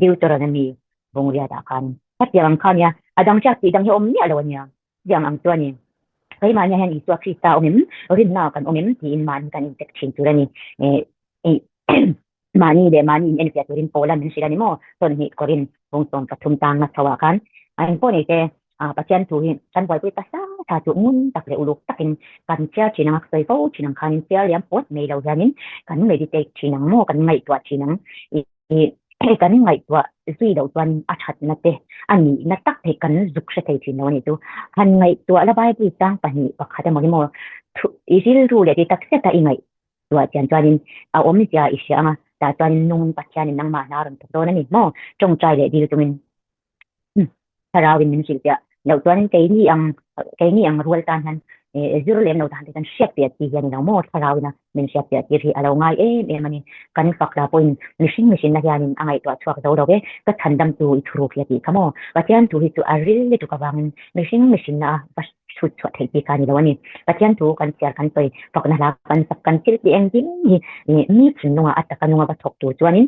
Deuteronomy bung riat ah khan hetiang ang kha ania a dang hriak thih dang hi a awm miah lo ania. Chiang ang chu a ni. Keimahni hian Isua Krista awm em, rinna kan awm em tiin mahni kan incheck thin tur a ni. Mahni leh mahni in enfiah turin Paula min hrilh a ni maw? Chawlhnih Korin bung 13 tang a chho ah khan a engpawh nei te Pathian thu hi kan buaipui ta sa sa chu ngun tak leh uluk takin kan chhiar thin ang a, sawi fo thin ang khanin chhiar liam pawt mai lo hianin kan meditate thin ang maw, kan ngaihtuah thin ang. Hei kan ngaihtuah zui loh chuan a thatna te a nihna tak hi kan zuk hre thei thin lo a nih chu. Han ngaihtuah la Bible chang pahnih pakhat emaw hi maw thu i rilru leh ti tak zeta i ngaihtuah chian chuanin a awmzia i hria ang a, tah chuanin nung Pathianin nangmah hna a rawn thawk dawn a ni maw tawngtai leh dil chungin. Thlarauin min hrilh piah loh chuan keini ang keini ang rual tan hian zir lem lo tan te chuan hriat piah chi hi a ni lo maw thlarauin a min hriat piah tir hi a lo ngai em em a ni. Kan fak hla pawhin mihring mihrinna hianin a ngaihtuah chhuak zo lo e, ka chhandam tu i thuruk hi a tih kha maw? Pathian thu hi chu a ril lutuk avangin mihring mihrinna a va chhut chhuah theih bik a ni lo a ni. Pathian thu kan chhiar kan sawi fakna hla kan sak kan thil tih engkim hi mi thinlungah a taka nunga va thawk tur chuanin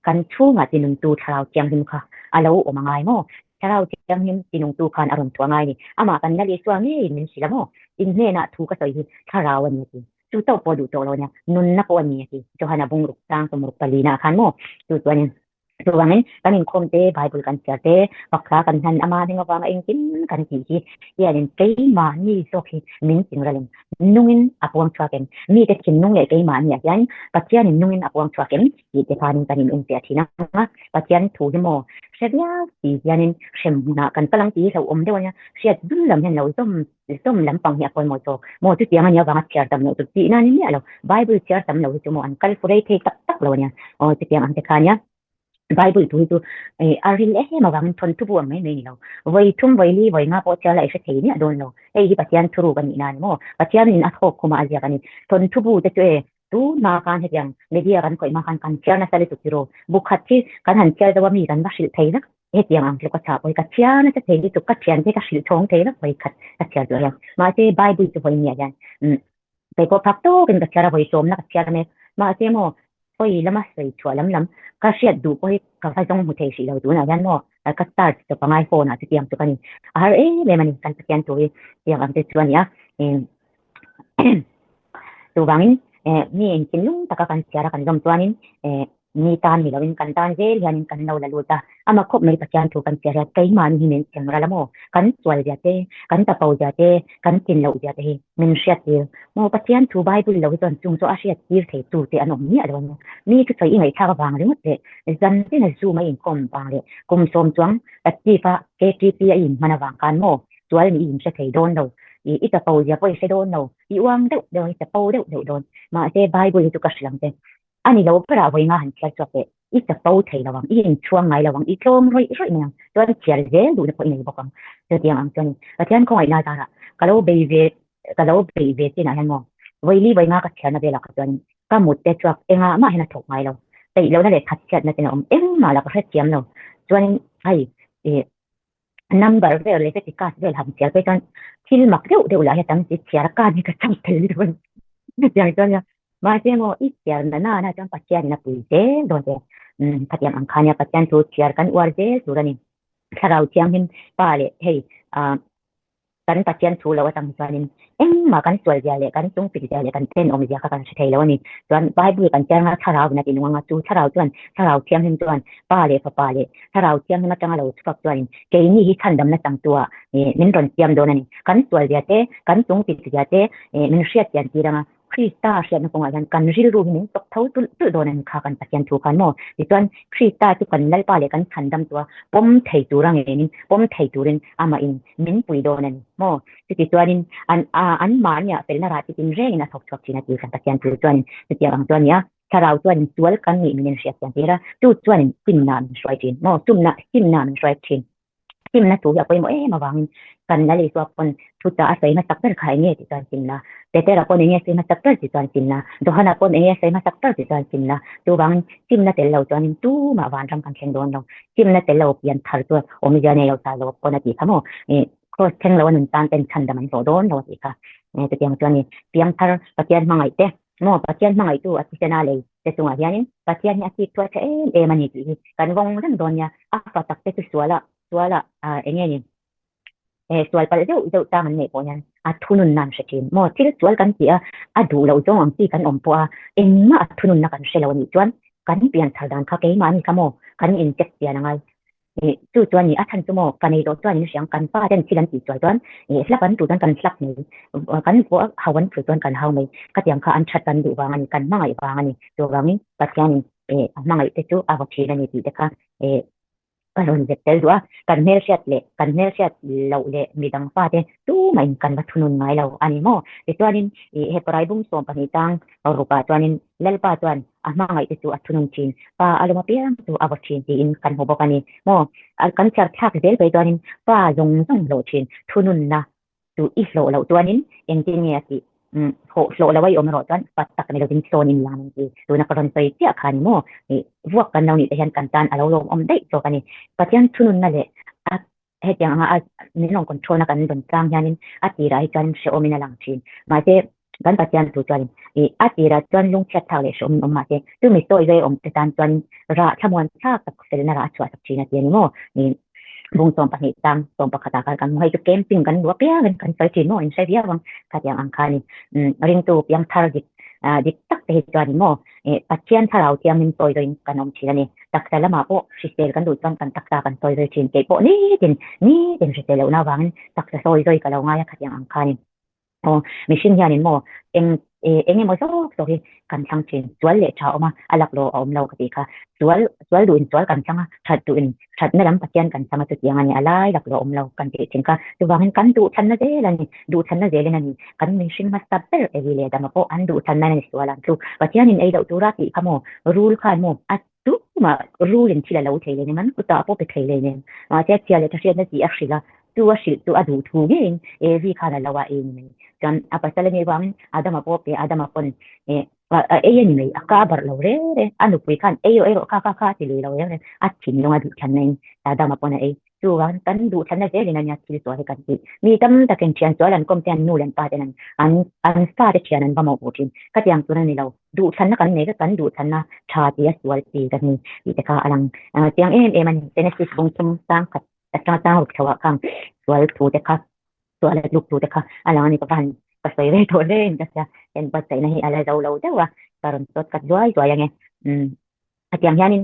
kan chhungah tinungtu thlarau thianghlim kha a lo awm a ngai maw? Thlarau thianghlim tinungtu khan a rawn thuah ngai ni. Amah kan la Isua ngeiin min hrilh a maw? In hnenah thu ka sawi hi thlarau a ni a ti. Chu chauh pawh duh tawh lo nia, nunna pawh a ni a ti. Johana bungruk tlang 64 naah khan maw? Chu chuanin. Chuvangin kan inkhawm te, Bible kan chhiar te, pakha kan hlan ama hming avanga engkim kan tih hi hianin keimahni zawk hi min tingralin nungin a puang chhuak em? Mite thinlung leh keimahniah hian Pathianin nungin a puang chhuak em? tih te khanin kan in enfiah thin ang a, Pathian thu hi maw hre viau si hianin hrem hmunah kan kal ang tih hi hlauhawm deuh a nia, hriat dul lam hian lo zawm zawm lampang hi a pawimawh zawk maw chutiang a nia vanga chhiar tam loh chu tihna a ni miah lo, Bible chhiar tam lo hi chu maw an kal furei thei tak tak lo a nia, aw chutiang ang te kha nia. Bible thu hi chu a ril em avangin thawnthu bu ang mai mai ni lo. Vawi thum, vawi li, vawi nga pawh chhiar la i hre thei miah dawn lo. Hei hi Pathian thuruk a nihna a ni maw? Pathianin a thawk khumah a ziak a ni. Thawnthu bu te chu e, tunah khan hetiang media kan khawih hma khan kan chhiar nasa lutuk tiraw? Bu khat hi kan han chhiar deuh a mi kan va hrilh thei vek. Hetiang ang tluk a chah pawh hi ka chhiar nasa thei lutuk, ka thiante ka hrilh chhawng thei vek vawi khat ka chhiar duh hian. Mahse Bible chu vawi miah hian umm Kei pawh phak tawkin ka chhiar a, vawi sawmna ka chhiar mek. Mahse maw, hawi lama sawi chhuah lam lam ka hriat duh pawh hi ka va zawng hmu thei hrih lo. Tunah hian maw ka start chawp angai phone ah chutiang chu ka ni. A har em em a ni, kan Pathian thu hi tiang ang te chu a ni a. Chuvangin mi engtin lung taka kan chhiar a kan zawm chuanin Mi tan ni loin kan tan zel hianin kan lo la lut a, ama khawp mai Pathian thu kan chhiar hian keimahni hi min cheng ral a maw? Kan sual zia te, kan tapo zia te, kan chin loh zia te hi min hriat tir maw? Pathian thu Bible lo hi chuan chung chu a hriat tir thei tu te an awm miah lo a nia. Mi thusawi i ngaihthlak avang ringawt leh zan tina Zoom a inkhawm vang leh kum sawm chuang active a KTP a i inhman avang khan maw sual ni i inhre thei dawn lo, i tapo zia pawh i hre dawn lo, i uang deuh deuh a, i chapo deuh deuh dawn. Mahse Bible hi chu ka hrilh ang che. A ni lo berah vawi nga han chhiar chhuak teh, i chapo thei lo ang, i inchhuang ngai lo ang, i tlawm rawih rawih mai ang, chuan chhiar zel duhna pawh i nei bawk ang. Chutiang ang chuan Pathian khawngaihna zarah ka lo bei ve ka lo bei ve chinah hian maw vawi li vawi nga ka chhiarna velah kha chuan ka mut te chhuak engah mah hian a thawk ngai lo, peih lohna leh thatchhiatna ten a awm engmah lah ka hrethiam lo, chuanin hei ih number vel leh heti card vel han chhiar phei chuan thil mak deuh deuh lah hi a tam si chhiar a card hi ka chang thei lutuk a ni hetiang chuan nia mahse maw i chhiar na na na chuan Pathianin a pui zel dawn che umm khatiang ang kha nia Pathian thu chhiar kan uar zel tur a ni thlarau thianghlim pa leh hei ah Kan Pathian thu lo atang chuanin engmah kan sual zia leh kan chungpik zia leh kan tenawm zia kha kan hre thei lo a ni. Chuan Bible kan chhiar anga Thlarau in a ti nung anga chu Thlarau chuan Thlarau Thianghlim chuan Pa leh Fapa leh Thlarau Thianghlim atanga lo chhuak chuanin keini hi chhandamna changtua min rawn siam dawn a ni. Kan sual zia te, kan chungpik zia te min hriat chian tir anga Krista hriatna kawngah hian kan rilru hi min chawk tho tulh tulh dawn a ni kha kan Pathian thu khan maw? Tichuan, Krista chu kan Lalpa leh kan chhandam tua pawm thei tura ngenin, pawm thei turin amahin min pui dawn a ni maw? Chuti chuanin an anmahniah felna rah chitin rengin a thawk chhuak thin a ti kan Pathian thu chuanin chutiang ang chu a ni a, Thlarau chuanin sual kan nih min inhriat chian tir a, chu chuanin simna min hruai thin maw? Sumna, simna min hruai thin. Simna thu hi a pawimawh em avangin kan Lal Isua pawn thuchah a sawi hmasak ber kha enge tih chuan simna, Petera pawn enge a sawi hmasak ber tih chuan simna, Johana pawn enge a sawi hmasak ber tih chuan simna. Chuvangin simna tel lo chuanin tumah vanram kan thleng dawn lo. Simna tel lo pian thar chuan awmzia nei lo ta lo pawn a tih kha maw? Kraws thleng lo a nun tan ten chhandam an hlawh dawn lo a tih kha. Chutiang chuan piang thar Pathian hmangaih te maw Pathian hmangaihtu a thisena lei te chungah hianin Pathian hi a thik thuai tha em em a ni tih hi kan vawng reng dawn nia. A fa tak te chu sualah sualah eng nge ni sual palh deuh deuh tang an neih pawh hian a thununna an hre thin maw? Thil sual kan tih a, a duh loh zawng ang chi kan awm pawh a, engmah a thununna kan hre lo a nih chuan kan pianthar dan kha keimah a ni kha maw? Kan incheck chian a ngai. Chu chuan ni a chhan chu maw ka nei tawh chuan in hriang kan pa ten thil an tih chuai chuan hlap an tu chuan kan hlap mai kan vua hau an thu chuan kan hau mai khatiang kha an that kan duh vang a ni kan hmangaih vang a ni chuvangin Pathianin a hmangaih te chu a vaw thin a ni tih te kha ka rawn zep tel duh a kan hmelhriat leh kan hmelhriat loh leh midang fate tumahin kan va thunun ngai lo a ni maw tichuanin Hebrai bung 12 tang rukah chuanin Lalpa chuan a hmangaih te chu a thunun thin, pa a lawm apiang chu a vaw thin tiin kan hmu bawk a ni. Maw? Kan chhiar thlak zel phei chuanin pa zawng zawng hlawh thin, thununna chu i hlawh loh chuanin engtin nge a tih? Umm, hlawh lo a i awm erawh chuan pa tak ni lovin sawn in lang an ti. Tuna ka rawn sawi chiah kha ni maw? Vuak kan lo nih te hian kan tan a lo lawmawm daih zawk a ni. Pathian thununna leh a hetiang anga a min rawn control na kan rawn tlang hianin a tirah hi chuan hrehawmin a lang thin. Mahse, kan Pathian thu chuanin ih a tirah chuan lungchhiat thlak leh hrehawmin awm mahse chumi sawi zai awm te tan chuanin rah thlamuan thlak tak felna rah a chhuah sak thin a ti a ni maw? Ih bung 12 tang 11 ah khan kan hmu hei chu camping kan luh apiangin kan sawi thin maw in hre viau ang khatiang ang kha a ni. Ringtu piangthar dik. Dik tak te hi chuan maw Pathian thlarau thiangin sawi zawin kan awm thin a ni. Taksa lamah pawh hrisel kan duh chuan kan taksa kan sawi zawi thin. Kei pawh nitin nitin hrisel lohna avangin taksa sawi zawi ka lo ngai a khatiang ang khanin. Aw, mihring hianin maw eng eng emaw zawk zawk hi kan thlang thin. Sual leh tha awm a, a laklawh a awm lo ka tih kha. Sual sual duhin sual kan thlang a, that duhin thatna lam Pathian kan thlang a chutiang a ni, a lai laklawh a awm lo kan tih thin kha. Chuvangin kan duhthlanna zel a ni, duhthlanna zelin a ni. Kan mihring hmasa ber Eli leh Adama pawh an duhthlanna a ni sual ang chu. Pathianin ei loh tura tih kha maw, rul khan maw a tumah rulin thil a lo thei leh nem, an kutah pawh pe thei leh nem. Mahse chhia leh ṭha hriatna tih a hrilh a, chu a hrilh chu a duh thu ngeiin Evi khan a lo a ei ni mai. Chuan a pasal a nih vangin Adama pawh pe, Adama pawn a ei a ni mai, a ka barh lo reng reng, a nupui khan ei rawh ei rawh kha kha kha a ti lui lo reng reng, a thinlung a duhthlanna in Adama pawn a ei. Chuvang kan duhthlanna zelin a nia thil sual hi kan tih. Mi tam takin thian sual an kawm te an nu leh an pa ten an an an fate thian an va mawhpuh thin. Khatiang tun a ni lo. Duhthlanna kan nei vek kan duhthlanna tha ti a sual ti ka ni tih te kha a lang chiang em em a ni. Genesis bung thum sang khat atanga chang ruk chhoah khang sual thu te kha sual a tluk thu te kha a lang a ni. Ka va han ka sawi ve tawh hle in ka hria. Heng buatsaihna hi a la zo lo deuh a ka rawn sawt kat zuai zuai ange. Umm. Hetiang hianin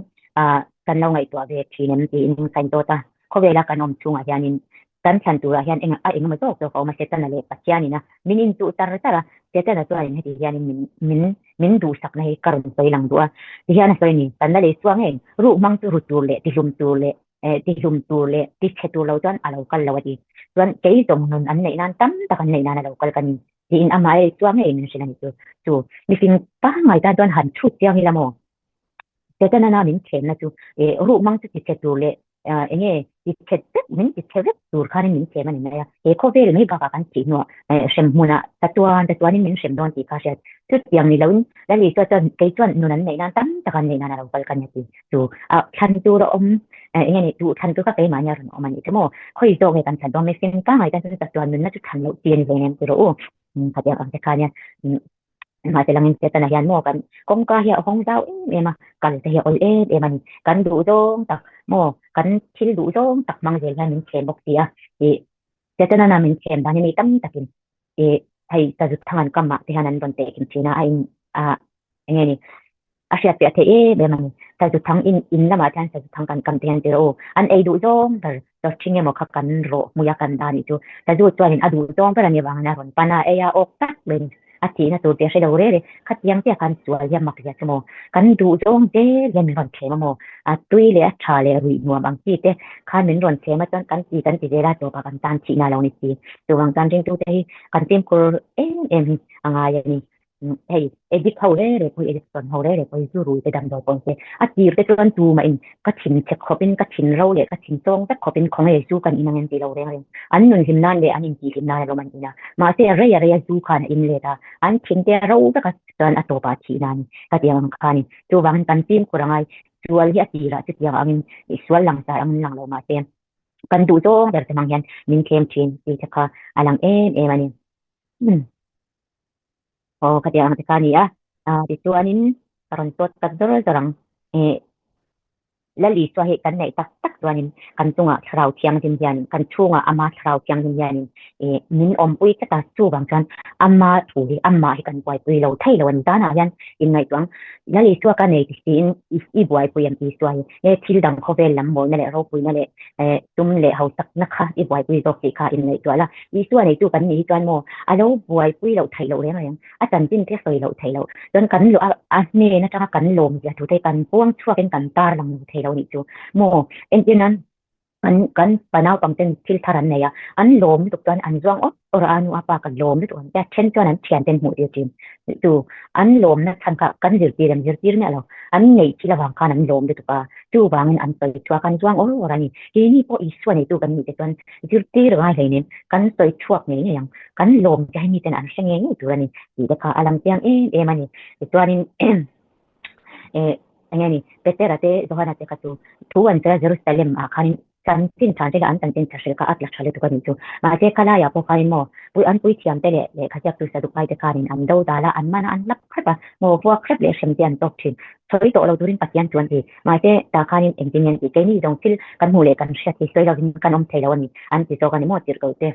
kan lo ngaihtuah ve thin em tiin ka indawt a, khawvela kan awm chhungah hianin kan thlan turah hian eng a engemaw zawk zawk a awm a, Setana leh Pathianin a min inchuh tar tar a, Setana chuanin heti hianin min min min duhsakna hi ka rawn sawi lang duh a, tihian a sawi a ni, kan la lei chua ngei, ruh hmang chu ru tur leh tihlum tur leh tihlum tur leh tichhe tur lo chuan a lo kal lo a ti. Chuan kei zawng nun an neih nan tam tak an neih nan a lo kal ka ni tiin amah lei chua ngei min hrilh a ni chu. Chu mifing pangngai tan chuan han chhut chiang ila maw? Setana min thlenna chu ruh hmang chu tichhe tur leh enge tichhe vek min tichhe vek tur khanin min thlem a ni mai a. He khawvel mai bakah kan thih hnuah hrem hmunah chatuan chatuanin min hrem dawn tih kha hriat. Chutiang ni loin Lali chuan chuan kei chuan nun an neih nan tam tak an neih nan a lo kal ka ni a ti. Chu a thlan tur a awm enge ni duh thlan tur kha keimahni a rawn awm a nih chu maw. Khawi zawk nge kan thlan dawn mihring pangngai tan chuan chatuan nunna chu thlan loh chi a ni hle em ti rawh u. Khatiang ang te kha nia. Mahse langin Setana hian maw kan kawngka hi a hawng zau em em a, kal te hi a awl em em a ni. Kan duh zawng tak maw, kan thil duh zawng tak hmang zel hian min thlem bawk si a. Ih, Setana na min thlem dan hi mi tam takin ih hei sazu thang an kam ah te hian an rawn tehkhin thin a, a in ah eng nge ni a hriat piah theih em em a ni. Sazu thang in in lamah te hian sazu thang kan kam te hian tirh u, an ei duh zawng ber Chawhthing emaw kha kan rawh hmui a kan dah nih chu Sazu chuanin a duh zawng ber a nih avangin a rawn pan a, ei a awk tak mai ni. A thihna tur tih a hre lo rel e, khatiang chiah khan sual hian mak zia chu maw? Kan duh zawng zel hian min rawn thlem a maw? A tui leh a tha leh ruih nuam ang chi te khan min rawn thlem a chuan kan ti kan ti zel a, tawpah kan tan thihna a lo ni si. Chuvang chuan ringtute hi kan fimkhur em em hi a ngai a ni. Hei edit ho reng reng pawh hi edit tawn ho reng reng pawh hi zu rui te damdawi pawh se a tir te chuan tumah in ka thin chhe khawp in ka thin ro leh ka thin tawng vek khawp in khawnge zu kan in ang em tih lo reng reng an nun hlim nan leh an in tih hlim nan alawm an in a mahse a rei a rei a zu khan a in let a an thin te a ro vek a chuan a tawp ah thih nan ka ti ang khan in chuvangin kan fimkhur angai sual hi a tirah chutiang angin sual langsar angin lang lo mahse kan duh zawng ber te hmang hian min thlem thin tih te kha a lang em em a ni. Aw khatiang ang te kha a ni a, tichuanin ka rawn tawt tak zawr zawr ang. Ih Lal Isua hi kan neih tak tak chuanin kan chungah Thlarau Thianghlim hianin kan chhungah Ama Thlarau Thianghlim hianin ih min awmpui tlat a, chuvang chuan Ama thu hi Amah hi kan buaipui lo thei lo a ni. Zanah hian inngaihtuah ang, Lal Isua ka nei ti siin i buaipui ang Isua hi he thil dang khawvel lam mawina leh ropuina leh tum leh hausakna kha i buaipui zawk tih kha inngaihtuah la. Isua neitu kan nih hi chuan maw a lo buaipui loh theih loh reng reng, a chanchin te sawi loh theih loh. Chuan kan luah a hnen atanga kan lawm zia thu te kan puang chhuakin kan tar lang lo thei lo nih chu maw. Entir nan kan kan pa naupang ten thil thar an nei a, an lawm lutuk chuan an zuang awp awrh a, a nu a pa ka lawm lutuk ang tia then chuan an thian ten hmuh tir thin. Chu an lawmna chhan kha kan zirtir em zirtir miah lo, an neih thil avang khan an lawm lutuk a, chuvangin an sawi chhuak an zuang awr awr a ni. Keini pawh Isua neitu kan nih te chuan zirtir ngai hleinem kan sawi chhuak ngei ngei ang, kan lawm te hi miten an hre ngei ngei tur a ni tih te kha a lang chiang em em a ni. Tichuanin eh eng nge ni Petera te Johana te kha chu thu an sawi a Jerusalem ah khanin Chanchin than te leh an chanchin tha hrilh kha a tla tha lutuk a nih chu. Mahse khalaiah pawh khanin maw pui an puithiam te leh lehkha ziaktu Sadukai te khanin an do dal a, an man a, an hlap hrep a, maw vuak hrep leh hrem te an tawk thin. Sawi tawh lo turin Pathian chu an ti. Mahse tah khanin engtin nge an ti? Keini zawng thil kan hmuh leh kan hriat hi sawi lovin kan awm thei lo a ni an ti zawk a ni maw tirhkoh te.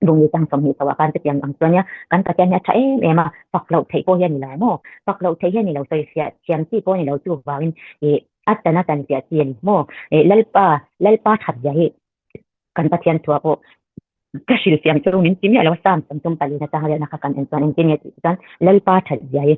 Bungli chang 20 chauh ah khan chutiang ang chuan nia kan Pathian hi a tha em em a, fak loh theih pawh hi a ni lo maw? Fak loh theih hi a ni lo, sawifiah thiam chi pawh a ni lo chuvangin ih a tan a tan fiah chi a ni maw? Ih Lalpa, Lalpa that zia hi kan Pathian thuah pawh ka hrilhfiah ang chu min ti miah lo a, Psalm 34 atang riahna kha kan en chuan engtin nge tih chuan Lalpa that zia hi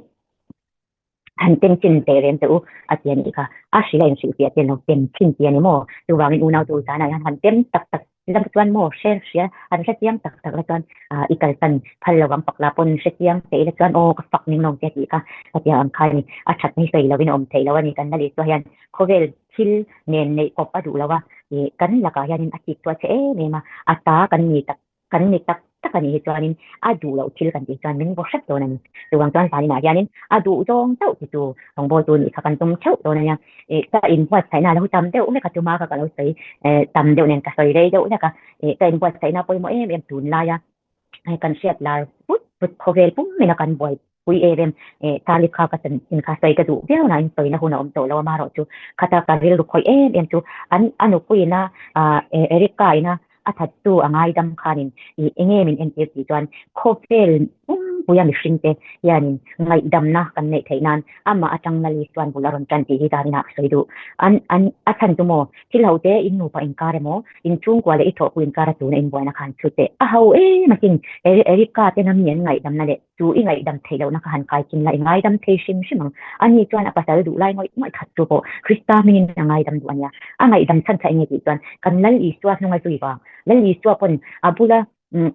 han tem chin teh reng teh u a ti a nih kha. A hrilh a inhrilhfiah te lo tem chin ti a ni maw? Chuvangin unau chu zanah hian han tem tak tak lam chuan maw hre hria han hre chiang tak tak la chuan ah i kalsan phal lo ang fak la pawn hre chiang teh ila chuan aw ka fak ning lawng che tih kha ka tia ang kha a ni. A that mai sawi lovin a awm theih lo a ni. Kan la leh chuah hian khawvel thil nen neih kawp a duh lo a, ih kan lakah hianin a chik chuah che em em a, a ta kan ni tak kan ni tak tak a nih hi chuanin a duh loh thil kan tih chuan min vaw hrep dawn a ni. Chuvang chuan zaninah hianin a duh zawng chauh ti tu rawngbawltu nih kha kan tum theuh dawn a nia. Ih ka inbuatsaihna a lo tam deuh hlek a tuma kha ka lo sawi eh tam deuh nen ka sawi rei deuh hlek a. Ih ka inbuatsaihna pawimawh em em tunlaia kan hriat lar put put khawvel pum ina kan buai pui em em eh Charlie kha ka chanchin kha sawi ka duh viau nain sawina hun a awm tawh lo a marawh chu khata ka rilru khawih em em chu an a nupuiin a ah Erica ina a thattu a ngaidam khanin ih eng nge min entir tih chuan khawvel pumpuia mihring te hianin ngaihdamna kan neih theih nan amah atang Lali chuan bul a rawn tan tih hi danin ah ka sawi duh an an a chhan chu maw thil ho te in nupa inkar emaw in chhungkua leh i thawhpui inkar a tuna inbuaina khan chhut teh a ho em asin Erica tena mi an ngaihdamna leh Chu i ngaihdam theih lohna kha han kai chin la, i ngaidam thei hrim hrim ang. Ani chuan a pasal duh lai ngawih ngawih khat chu pawh Krista hmingin a ngaidam duh a nia. A ngaihdam chhan kha enge tih chuan kan Lal Isua hnunga zui vang. Lal Isua pawn a bula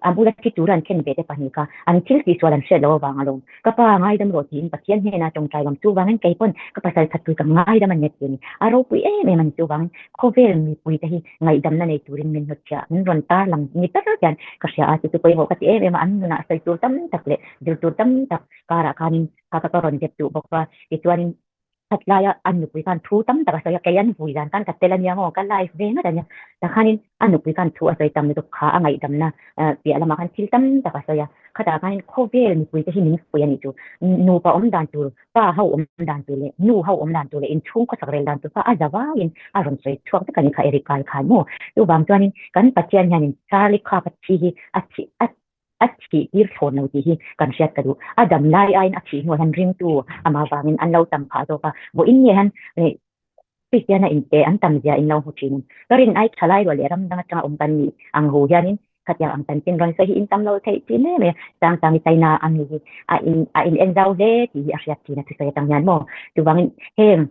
a bula thi tura an khen ve te pahnih kha an thil tihsual an hriat loh avang alawm. Ka pa ngaidam rawh tiin Pathian hnena tawngtai vang chuvangin kei pawn ka pasal khat chu ka ngaidam a nia ti a ni. A ropui em em a ni chuvangin khawvel mipui te hi ngaihdamna nei turin min hnutchhiah, min rawn tarlang ni ber hian ka hria a, chu chu pawimawh ka ti em em a, an nunah sawi tur tam tak leh zir tur tam tak karah khanin kha ka rawn zep duh bawk a, tichuanin khat laia an nupui khan thu tam tak a sawi a, kei an vui dan khan ka tel a nia maw, ka live ve ngat a nia, takhanin a nupui khan thu a sawi tam lutuk kha a ngaihdamna piah lamah khan thil tam tak a sawi a, khatah khanin khawvel mipui te hi min fuih a nih chu, nupa awm dan tur Pa ho awm dan tur leh nu ho awm dan tur leh inchhung khawsak rel dan tur kha a za vangin a rawn sawi chhuak vek a ni kha Eric Kai khan maw. Chuvang chuanin kan Pathian hianin Charlie kha ka thi hi a thih a a thih tir thlawn lo tih hi kan hriat ka duh. A dam lai aiin a thih hnuah hian ringtu amah vangin an lo tam phah zawk a. Vawiin nge hian Kristiana inte an tam zia in lo hmu thin. Ka rin ai tha lai ruah leh ram dang atanga awm kan nih ang hu hianin khatiang ang chanchin rawn sawi hi in tam lo theih thin em em. Chang chang i China a mi hi a in a in en zau hle tih hi a hriat thin a thusawi atang hian maw. Chuvangin heng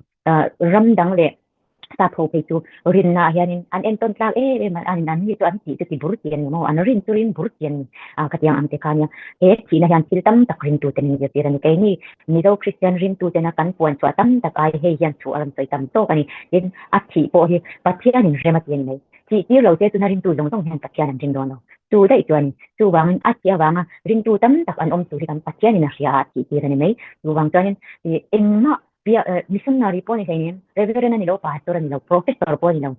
ram dang leh sap ho phei chu rinna ah hianin an entawn tlak em em a, an an ni chu an tih chu ti bur chi an ni maw, an rin chu rin bur chi an ni. Khatiang ang te kha nia he thihna hian thil tam tak ringtute min zirtir a ni. Keini Mizo Kristian ringtutena kan puan chhuah tam tak ai hei hian thu a rawn sawi tam tawk a ni. Tin, a thih pawh hi Pathianin rem a ti a ni mai. Thih tir lo che chuna ringtu zawng zawng hian Pathian an ring dawn lo. Chu daih chuan chuvangin a thih avanga ringtu tam tak an awm tur hi kan Pathianin a hria a, a thih tir a ni mai. Chuvang chuanin engmah missionary pawh a ni hleinem, Reverend a ni lo, Pastor a ni lo, Professor pawh a ni lo,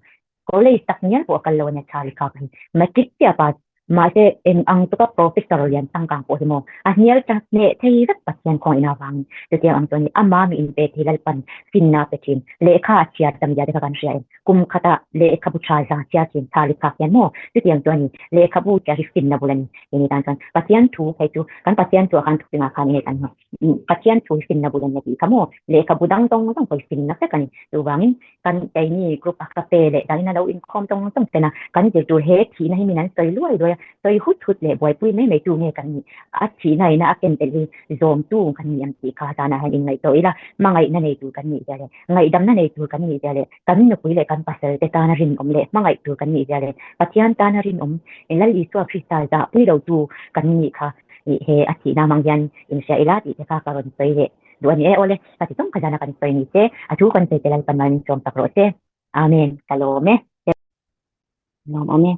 College tak ngial pawh a kal lo a nia Charlie kha ka hi. Matric chiah a pass. Mahse eng ang tuka professor lian changkang pawh hi maw a hnial ta hneh thei vek Pathian khawngaih na avangin chutiang ang chuan ni ama mi inpe thei Lalpan finna a pe thin. Lehkha a chhiar tam zia te kha kan hria em? Kum khatah lehkhabu tha za chhiar thin Charlie kha hian maw chutiang chuan ni lehkhabu chhiar hi finna bul a ni. Keini tan chuan Pathian thu phei chu kan Pathian thu ah khan thupingah khan enge kan hmu? Pathian thu hi finna bul a ni a tih kha maw? Lehkhabu dang zawng zawng pawh hi finna vek a ni. Chuvangin kan keini group a cafe leh danin a lo inkhawm tawng tawng ten a, kan zir tur he thihna hi min an sawi luai luai a, sawi hut hut leh buaipui mai mai tu nge kan nih, a thihna ina a ken tel hi zawmtu kan ni ang tih kha zanah hian inngaihtuah ila, hmangaihna nei tur kan nih zia leh ngaihdamna nei tur kan nih zia leh kan nupui leh kan pasal te tana rinawm leh hmangaih tur kan nih zia leh Pathian tana rinawm Lal Isua Krista zahpui lo tu kan nih kha he a thihna hmang hian inhria ila tih te kha ka rawn sawi leh. Duh a ni e awle, ka ti tawng kha zana kan sawi ni se, a thu kan sawi te Lalpan mal min sawm tak rawh se. Amen, ka lawm e. Lawm awm e.